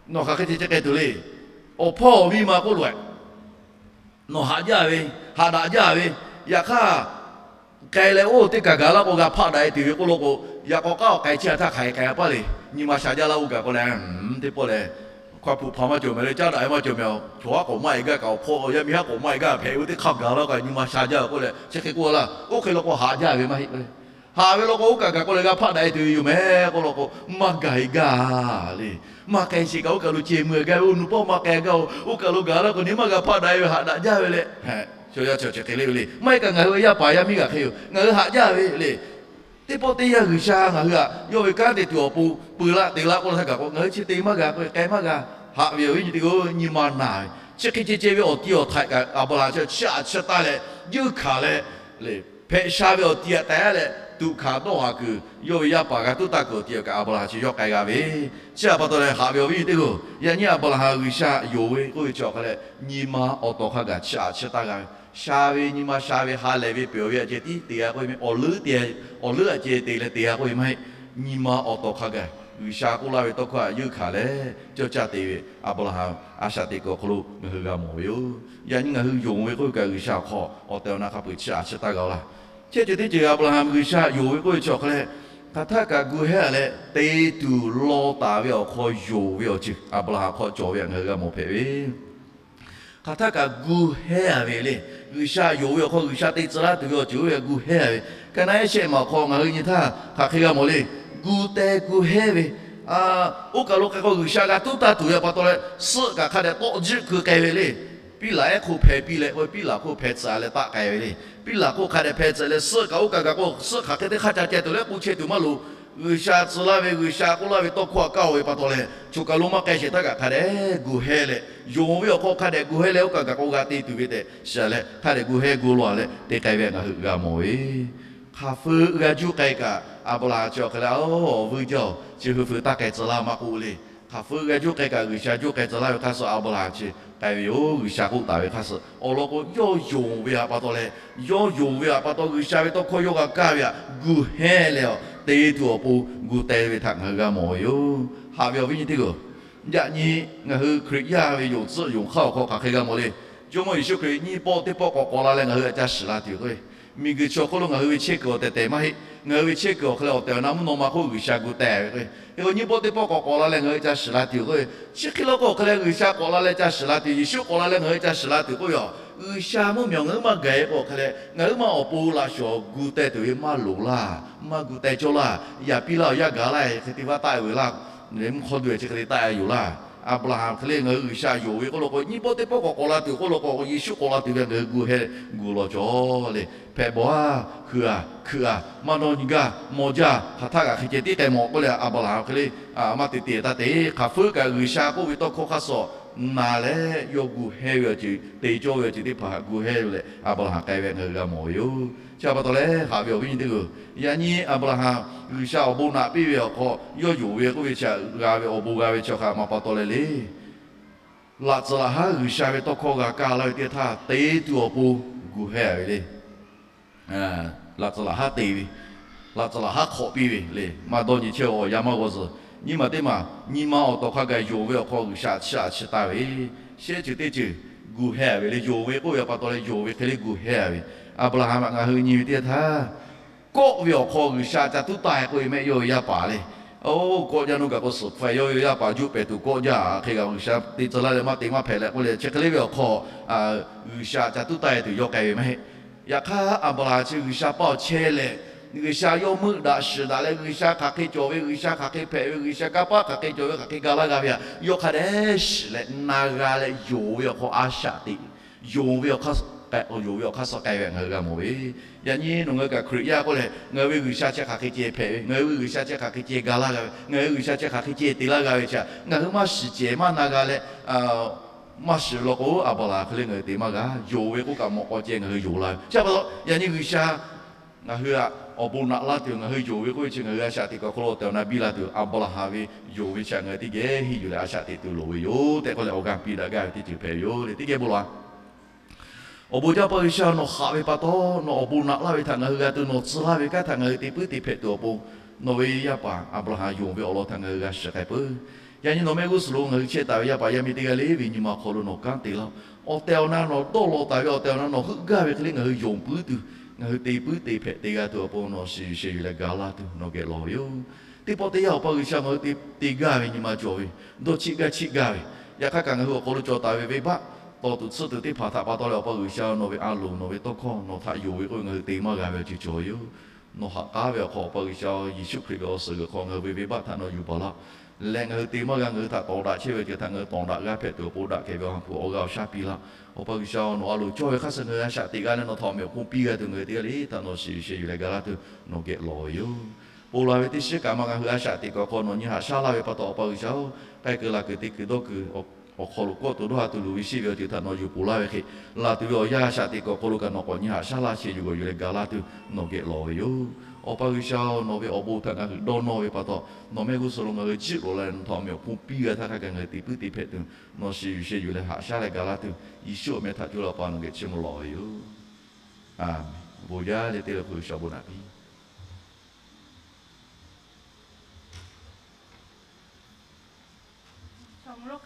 nawˬ hk'aˬ hk'e te ceh k'ai tuˬ le. Awˬ hpawˇ awˬ miˇ ma k'oˆ loꞈ-e. Nawˬ haꞈ jaˇ ve, haꞈ daꞈ jaˇ ve, yaꞈ hk'aˇ k'ai leh oˇ teˇ kaˬ gaˬ laˇ k'o g'a hpaˆ daꞈ-e tuˬ ve k'oˆ law k'o, yaꞈ k'aw k'aˉ awˬ k'ai chehˇ htaˇ hk'aˬ hk'e k'ai-a paˇ le. Nyi ma sha jaˇ laˇ oˇ gaˬ k'o leh, teˇ pawˆ leh, hk'aw hpu hpaˍ maˇ cawˬ mehˍ le, caˉ daꞈ-e maˇ cawˬ mehˍ, chaw haˉ k'awꞈ maˇ-e gaˇ kaꞈ awˬ hpawˇ yaˇ miˇ haˉ k'awꞈ maˇ-e gaˇ hpehꞈ ve teˇ hk'aˇ gaˬ laˇ k'o, nyi ma sha jaˇ k'oˆ leh chi hk'e k'oˆ laˇ. Oˇ hk'e law k'o haꞈ jaˇ ve maˇ heˆ le. Haꞈ ve law k'o oˇ kaˬ gaˬ k'oˆ leh g'a hpaˆ daꞈ-e tuˬ ve yoˬ mehˍ k'oˆ law k'o, maˇ gaˬ-e gaˇ le. Maˇ k'ai sheˍ kaꞈ oˇ kaˬ lo ceh mui-a gaˇ ve, oˇ nu pawˆ maˇ k'ai gaˇ-o, oˇ kaˬ lo gaˬ laˇ k'o nyi maˇ g'a hpaˆ daꞈ-e ve haꞈ daꞈ jaˇ ve leh, yaˇ chi chi hk'e le ve le. Maˇ heˆ kaꞈ ngaˬ hui yaˇ paˍ yaˇ miˇ g'aꞈ hk'e yoˬ. Ngaˬ hui haꞈ jaˇ ve le. Teˇ pawˆ teˇ yanˇ G'uiˬsha ngaˬ hui htaꞈ yawˇ ve kanˉ te tuˬ awˬ pon peu laˇ te laˇ k'oˆ laˇ htaˇ kaꞈ k'o, ngaˬ hui chi te maˇ g'a k'o, k'ai maˇ g'a. Haꞈ ve awˬ viˉ nyi teˇ g'aˇ nyi ma naˬ ve, chi hk'e ceh ceh ve awˬ ti awˬ htaiꞈ kaꞈ Aˍbraˍhanˍ chi chiˇ aꞈ chiˇ taˇ leh, juˇ hkanˍ leh, hpehꞈ sha ve awˬ ti htaꞈ taiˍ-a leh, tuꞈ hkanˍ dawˇ haˍ kuiˬ, yawˇ ve yaˇ paˍ g'a tuˉ taˇ kuiˬ awˬ ti kaꞈ Aˍbraˍhanˍ chi yawˇ k'ai g'a ve. Chi htaꞈ pa taw leh haꞈ ve awˬ viˉ nyi teˇ g'aˇ, yaꞈ nyi Aˍbraˍhanˍ G'uiˬsha yonˍ ve k'oˆ ve chi awˬ hk'a leh, nyi ma awˬ tawˍ hk'a gaˬ chiˇ aꞈ chiˇ taˇ g'a ve, sha ve nyi ma sha ve ha lehˬ ve peuˬ ve aꞈ ceh tiˉ te g'a k'oˆ ve mehˍ. Awˬ leuˉ te, awˬ leuˉ aꞈ ceh te leh te g'a k'oˆ ve maˇ heˆ. Nyi ma awˬ tawˍ hk'a gaˬ G'uiˬsha k'oˆ laˇ ve tawˇ hkawˇ htaꞈ yeunˇ hkanˍ leh cawˇ caˇ te ve Aˍbraˍhanˍ a shaꞈ teꞈ kuiˬ awˬ hk'aw lo ngaˬ hui g'a mawˬ ve yoˬ. Yaꞈ nyi ngaˬ hui yonˍ ve k'oˆ ve kaꞈ G'uiˬsha awˬ hk'aw awˬ tehˬ awˬ na hk'a peu-eˬ chiˇ aꞈ chiˇ taˇ g'a oˬ laˇ. Chehˇ ceuˬ teˇ ceuˬ Aˍbraˍhanˍ G'uiˬsha yonˍ ve k'oˆ ve chi awˬ hk'aw leh, hk'aˬ htaˆ kaꞈ gu hehˉ leh te tuˬ law taˍ ve awˬ hk'aw yonˍ ve awˬ ceuˬ Aˍbraˍhanˍ hk'aw cawˬ ve htaꞈ ngaˬ hui g'a mawˬ hpehꞈ ve Hk'aˬ htaˆ kaꞈ gu hehˉ-a ve le. G'uiˬsha yonˍ ve awˬ hk'aw G'uiˬsha te tcuh laˇ tuˬ ve awˬ ceuˬ oˇ ve gu hehˉ-a ve. Ka naˆ ehˉ shehˆ ma awˬ hk'aw ngaˬ hui nyi htaˇ hk'aˬ hk'e g'a mawˬ le. Gu teh gu hehˉ ve, oˇ kaˬ lo hk'e k'o G'uiˬsha g'a tuˉ taˇ tuˬ ve pa taw leh suhˆ kaꞈ hk'a dehꞈ tawˆ jiˆ keu k'ai ve le. Piˉlaꞈ ehˉ hk'oˆ hpeh piˇ leh k'o, piˉlaꞈ hk'oˆ hpeh tcuh leh taˆ k'ai ve le. Piˉlaꞈ hk'oˆ hk'a dehꞈ hpeh tcuh leh suhˆ kaꞈ oˇ kaˬ gaˬ k'o, suhˆ hk'aˬ hk'e teˇ hk'aˇ ca ceh tuˬ leh k'oˆ chehˇ tuˬ maˇ loˍ. G'uiˬsha tcuh laˇ ve, G'uiˬsha k'oˆ laˇ ve tawˇ hkawˇ htaꞈ kaˇ-o ve pa taw leh, choˬ kaˬ lo maˇ k'ai sheˍ htaˇ kaꞈ hk'a dehꞈ gu hehˉ leh, yonˍ ve awˬ hk'aw hk'a dehꞈ gu hehˉ leh oˇ kaˬ gaˬ k'o g'a te tuˬ ve tehꞈ shiˍ leh hk'a dehꞈ gu hehˉ gu law leh te k'ai ve htaꞈ ngaˬ hui g'a mawˬ ve. Hk'aˬ feu g'a juˇ k'ai kaꞈ Aˍbraˍhanˍ chi awˬ hk'e leh, Awˬ, awˬ vuiˇ jaˇ-oˬ, chi hui feu taˇ k'ai tcuh laˇ maˇ k'oˆ le. Hk'aˬ feu g'a juˇ k'ai kaꞈ G'uiˬsha juˇ k'ai tcuh laˇ ve hk'a suh Aˍbraˍhanˍ chi k'ai ve yoˬ. G'uiˬsha k'oˆ taˍ ve hk'a suh awˬ lawn k'o, yawˇ yonˍ ve htaꞈ pa taw leh, yawˇ yonˍ ve htaꞈ pa taw G'uiˬsha ve tawˇ hkawˇ yawˇ g'a kaˇ ve htaꞈ gu hehˉ leh, te tuˬ awˬ pon gu teh ve htaꞈ ngaˬ hui g'a mawˬ ve yoˬ. Haꞈ ve awˬ viˉ nyi teˇ hpaˍ-oˬ, yaꞈ nyi ngaˬ hui Hkriꞈ yaˇ ve yonˍ tcuhˆ yonˍ hk'aˇ awˬ hk'aw hk'aˬ hk'e g'a mawˬ le. Jawˇmawˇ Yeˍsuˆ Hkriꞈ nyiˇ pawˆ teˇ pawˆ k'awꞈ k'awꞈ la leh ngaˬ hui htaꞈ ca shiˍ la tuˬ k'o, miˬguiˬ chi awˬ hk'oˆ lo ngaˬ hui ve chehˇ kuiˬ awˬ tehˬ tehˬ maˇ heˆ. Ngaˬ hui ve chehˇ kuiˬ awˬ hk'e leh awˬ tehˬ awˬ na mvuhˇ naw ma hk'oˆ G'uiˬsha gu teh ve k'o, hk'e k'o nyiˇ pawˆ teˇ pawˆ k'awꞈ k'awꞈ la leh ngaˬ hui ca shiˍ la tuˬ k'o, chi hk'e law k'o awˬ hk'e leh G'uiˬsha k'awꞈ la leh ca shiˍ la tuˬ, Yeˍsuˆ k'awꞈ la leh ngaˬ hui ca shiˍ la tuˬ k'oˆ ve yoˬ. G'uiˬsha mvuhˇmiˬ awˬ ngaˬ hui maˇ gaˬ-e k'o awˬ hk'e leh ngaˬ hui maˇ awˬ pon laꞈ shawˍ gu teh tuˬ ve maˇ loˍ laˇ, maˇ gu teh cawˇ laˇ. Yaꞈ piˇ laˇ awˬ yanˇ gaˬ laˇ hk'e te vaˇ taˆ-e ve laˇ. Mvuhˇ hk'aw duˬ-e chi hk'e te taˆ-e yoˬ laˇ. Aˍbraˍhanˍ hk'e le ngaˬ hui G'uiˬsha yonˍ ve k'oˆ law k'o, nyiˇ pawˆ teˇ pawˆ k'awꞈ k'awꞈ la tuˬ k'oˆ law k'o, Yeˍsuˆ k'awꞈ la tuˬ ve ngaˬ hui gu hehˉ gu law cawˬ le. Hpehꞈ bawˬ-a, hkui-a, hkui-a, maˇ dawˇ nyi gaˇ, mawˬ jaˇ, hk'aˬ htaˆ kaꞈ hk'e ceh tiˉ k'ai mawˬ k'oˆ leh Aˍbraˍhanˍ hk'e le maˇ te te taˇ te. Hk'aˬ feu kaꞈ G'uiˬsha k'oˆ ve tawˇ hkawˇ hk'aˇ suh na leh yawˇ gu hehˉ ve awˬ ceuˬ, te cawˇ ve awˬ ceuˬ teˇ hpaˍ gu hehˉ ve leh Aˍbraˍhanˍ k'ai ve ngaˬ hui g'a mawˬ ve yoˬ. Chi pa taw leh haꞈ ve awˬ viˉ nyi teˇ hpaˍ-oˬ, yaꞈ nyi Aˍbraˍhanˍ G'uiˬsha awˬ bon naꞈ piˇ ve awˬ hk'aw yawˇ yonˍ ve k'oˆ ve chi g'a ve awˬ bon g'a ve chi hk'a ma pa taw leh le. Laꞈ tcuhˍ laꞈ haˉ G'uiˬsha ve tawˇ hkawˇ g'a kaˇ laˇ ve teˇ htaˇ te tuˬ awˬ pon gu hehˉ ve le. Laꞈ tcuhˍ laꞈ haˉ te ve, laꞈ tcuhˍ laꞈ haˉ hk'awꞈ piˇ ve le. Maˇ dawˇ nyi chehˇ awˬ yanˇ maˇ g'aw zuhˬ. Nyi ma teˇ maˬ nyi ma awˬ tawˍ hk'a gaˬ yonˍ ve awˬ hk'aw G'uiˬsha chiˇ aꞈ chiˇ taˇ ve, shehˆ ceuˬ teˇ ceuˬ gu hehˉ ve le. Yonˍ ve k'oˆ ve pa taw leh yonˍ ve hk'e le gu hehˉ ve. Aˍbraˍhanˍ htaꞈ ngaˬ hui nyi ve teˇ htaˇ, kawˆ ve awˬ hk'aw G'uiˬsha ca tuˉ taˇ-e k'oˆ ve mehˆ yawˇ ve yaˇ paˍ le. Oˇ, kawˆ jaˇ nuˇ gaˬ k'o suhˍ hpfuhˇ yawˇ ve yaˇ paˍ juˆ pehˍ tuˬ kawˆ jaˇ. Hk'e kaꞈ G'uiˬsha te tcuh laˇ leh maˇ te maˇ hpehꞈ leh k'oˆ leh chi hk'e le ve awˬ hk'aw G'uiˬsha ca tuˉ taˇ-e tuˬ yawˇ k'ai ve maˇ heˆ. Yaꞈ hk'aˇ Aˍbraˍhanˍ chi G'uiˬsha paˇ awˬ chehˇ leh, G'uiˬsha yawˇ meuˆ daꞈ shiˍ daꞈ leh G'uiˬsha hk'aˬ hk'e cawˬ ve, G'uiˬsha hk'aˬ hk'e hpehꞈ ve, G'uiˬsha kanˇ paˆ hk'aˬ hk'e cawˬ ve, hk'aˬ hk'e ga laˇ g'a ve htaꞈ yawˇ hk'a dehꞈ shiˍ leh na g'a leh yonˍ ve awˬ hk'aw a shaꞈ teꞈ yonˍ ve awˬ hk'aˇ suh k'ai ve ngaˬ hui g'a mawˬ ve. Yaꞈ nyi nawˬ ngaˬ hui kaꞈ Hkriꞈ yaˇ k'oˆ leh ngaˬ hui ve G'uiˬsha chi hk'aˬ hk'e ceh hpehꞈ ve, ngaˬ hui ve G'uiˬsha chi hk'aˬ hk'e ceh ga laˇ g'a ve, ngaˬ hui ve G'uiˬsha chi hk'aˬ hk'e ceh te laˇ g'a ve chi htaꞈ ngaˬ hui maˇ shiˍ cehˬ maˇ na g'a leh, maˇ shiˍ law k'o Aˍbraˍhanˍ hk'e le ngaˬ hui te maˇ g'a. Yonˍ ve k'oˆ kaꞈ mawꞈ k'aw ceh ngaˬ hui yonˍ la ve. Chi pa taw yaꞈ nyi G'uiˬsha ngaˬ hui htaꞈ awˬ bon naꞈ laˇ tuˬ, ngaˬ hui yonˍ ve k'oˆ ve chi ngaˬ hui a shaꞈ teꞈ kuˬ awˬ hk'aw lo awˬ tehˬ awˬ na biˇ la tuˬ, Aˍbraˍhanˍ ve yonˍ ve chi htaꞈ ngaˬ hui teˇ geh henˇ yuˬ leh a shaꞈ teꞈ tuˬ loˍ ve yoˬ tehꞈ k'oˆ leh awˬ g'aˇ piˇ daꞈ gaˇ ve teˇ ceuˬ hpehꞈ ve yoˬ le. Teˇ geh bon lawˬ-a. Awˬ bon jaˇ Awˬ pa G'uiˬsha, nawˬ haꞈ ve pa taw nawˬ awˬ bon naꞈ laˇ ve htaꞈ ngaˬ hui g'a tuˬ, nawˬ tcuh laˇ ve kanˉ htaꞈ ngaˬ hui te puiˉ te hpehꞈ tuˬ awˬ pon, nawˬ ve yaˇ paˍ Aˍbraˍhanˍ yonˍ ve awˬ lawn htaꞈ ngaˬ hui g'a shiˍ k'ai peuˬ. Yaꞈ nyi nawˬ mehˆ g'uˇ suhˍ lo ngaˬ hui chehˇ taˍ ve yaˇ paˍ yaˇ miˇ teˇ g'aˇ le ve nyi ma awˬ hk'aw lo nawˬ kanˉ te laˇ-oˆ. Awˬ tehˬ awˬ na nawˬ dawˇ law taˍ ve awˬ tehˬ awˬ na nawˬ heuˆ gaˇ ve hk'e le ngaˬ hui yonˍ puiˉ tuˬ, ngaˬ hui te puiˉ te hpehꞈ te g'a tuˬ awˬ pon nawˬ shiˍ yuˬ sheh yuˬ leh ga laˇ tuˬ nawˬ geh lawˬ ve yoˬ. Teˇ pawˆ teˇ yanˇ Awˬ pa G'uiˬsha ngaˬ hui te gaˇ ve nyi ma cawˬ ve, dawˇ chiˆ gaˇ chiˆ gaˇ ve, yaꞈ hk'aˇ kaꞈ ngaˬ hui awˬ hk'aw lo cawˬ taˍ ve venˇbaˆ tawˍ tuˬ tsuhˇ tuˬ teˇ hpaˍ htaꞈ pa taw leh Awˬ pa G'uiˬsha nawˬ ve a loˍ nawˬ ve tawˇ hkawˇ nawˬ htaꞈ yonˍ ve k'oˆ ve ngaˬ hui te maˇ g'a ve awˬ ceuˬ cawˬ ve yoˬ. Nawˬ haꞈ k'aˉ ve awˬ hk'aw Awˬ pa G'uiˬsha Yeˍsuˆ Hkriꞈ ve awˬ suhˍ g'uiˬ hk'aw ngaˬ hui ve venˇbaˆ htaꞈ nawˬ yuˬ baˬ laˇ leh, ngaˬ hui te maˇ g'a, ngaˬ hui htaꞈ tawˍ daꞈ chehˇ ve awˬ ceuˬ htaꞈ ngaˬ hui tawˍ daꞈ g'a hpehꞈ tuˬ awˬ pon daꞈ kehˬ ve awˬ ha hpu awˬ g'aˇ awˬ shaˉ piˇ laˇ. Awˬ pa G'uiˬsha, nawˬ a loˍ cawˇ ve hk'aˇ suh ngaˬ hui a shaꞈ teꞈ g'a leh nawˬ htaꞈ awˬ meꞈ awˬ hponˇ piˇ g'a tuˬ ngaˬ hui teˇ g'aˇ le htaꞈ nawˬ shiˍ yuˬ sheh yuˬ leh ga laˇ tuˬ nawˬ geh lawˬ ve yoˬ. Ponˬ laˬ ve teˇ shiˉ kaꞈ maˇ ngaˬ hui a shaꞈ teꞈ kuˬ awˬ hk'aw nawˬ nyi haꞈ shaˉ laˇ ve pa taw Awˬ pa G'uiˬsha-oˬ, k'ai kuiˬ laˬ kuiˬ te kuiˬ dawˇ kuiˬ awˬ hk'aw lo kawˆ tuˬ dawˇ ha tuˬ luˬ ve sheˆ ve awˬ ceuˬ htaꞈ nawˬ yuˬ ponˬ laˇ ve hk'e, laˬ tuˬ ve awˬ yanˇ a shaꞈ teꞈ kuˬ awˬ hk'aw lo kaꞈ nawˬ k'awꞈ nyi haꞈ shaˉ laˇ sheh yuˬ g'awˬ yuˬ leh ga laˇ tuˬ nawˬ geh lawˬ ve yoˬ. Awˬ pa G'uiˬsha-oˬ, nawˬ ve awˬ bon htaꞈ ngaˬ hui dawˇ nawˇ ve pa taw, nawˬ mehˆ g'uˇ suhˍ lo ngaˬ hui jiˆ loꞈ la leh nawˬ htaꞈ awˬ meꞈ awˬ hponˇ piˇ g'a htaˇ hk'a gaˬ ngaˬ hui te puiˉ te hpehꞈ tuˬ nawˬ shiˍ yuˬ sheh yuˬ leh haꞈ shaˉ leh ga laˇ tuˬ, Yeˍsuˆ awˬ meh htaꞈ cuˇ leh Awˬ pa nawˬ geh chiˇ mvuh lawˬ ve yoˬ. Aˬmenˍ. Bon yaˇ leh teˇ g'aˇ le hpu G'uiˬsha awˬ bon naꞈ piˇ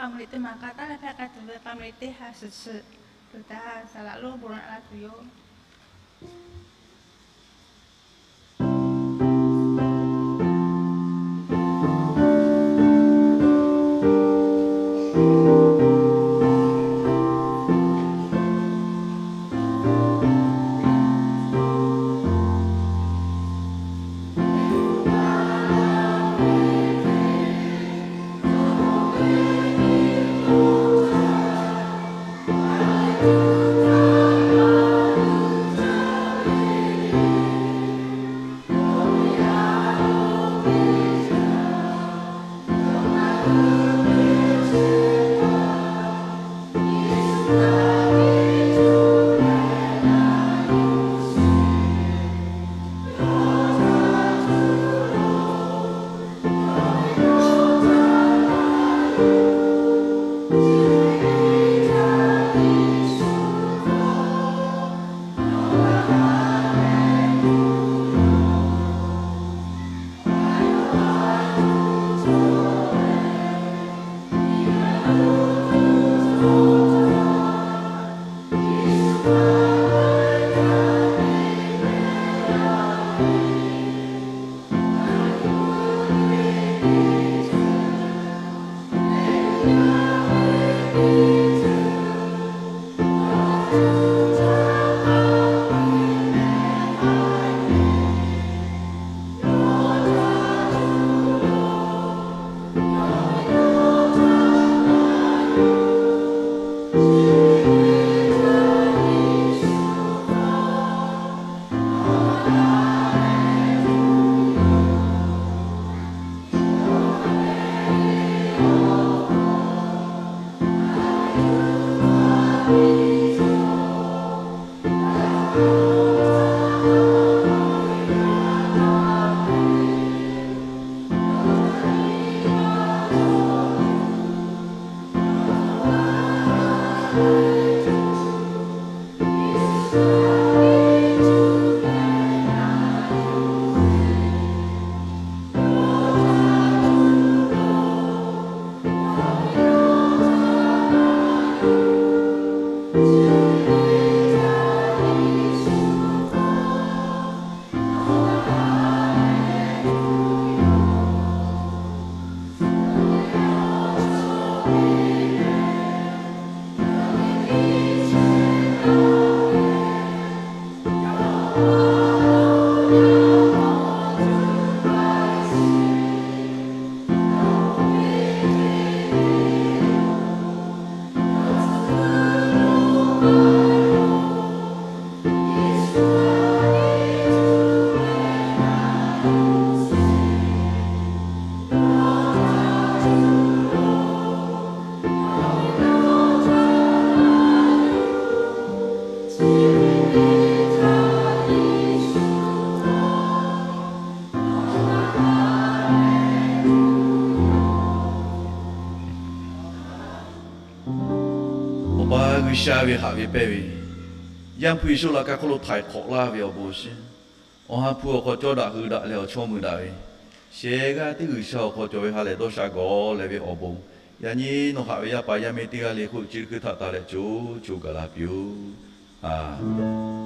K'a meuˇ liꞈ teˇ maˬ k'a taˉ leh hpehꞈ k'ai tuˬ ve k'a meuˇ liꞈ teˇ ha suhˍ suhˍ tuˬ taˍ saˍ laꞈ lonˉ bon laꞈ la tuˬ yoˬ. Awˬ pa G'uiˬsha ve haꞈ ve pehˇ ve, Yaˇ hpu Yeˍsuˆ laꞈ ka hk'oˆ lo htaiˍ hk'awꞈ laˇ ve awˬ bon awˬ shinˉ, Awˬ ha hpu awˬ hk'aw cawˇ daꞈ hui daꞈ leh awˬ chawˇ mui daꞈ ve, shehˍ g'aˇ teˇ G'uiˬsha awˬ hk'aw cawˬ ve ha lehˬ dawˇ sha gawˬ leh ve awˬ bon, yaꞈ nyi nawˬ haꞈ ve yaˇ paˍ yaˇ miˇ teˇ g'aˇ le hk'oˆ chi hkui htaꞈ taˍ leh co co gaˬ la piˇ-oˆ. Aˍmenˍ.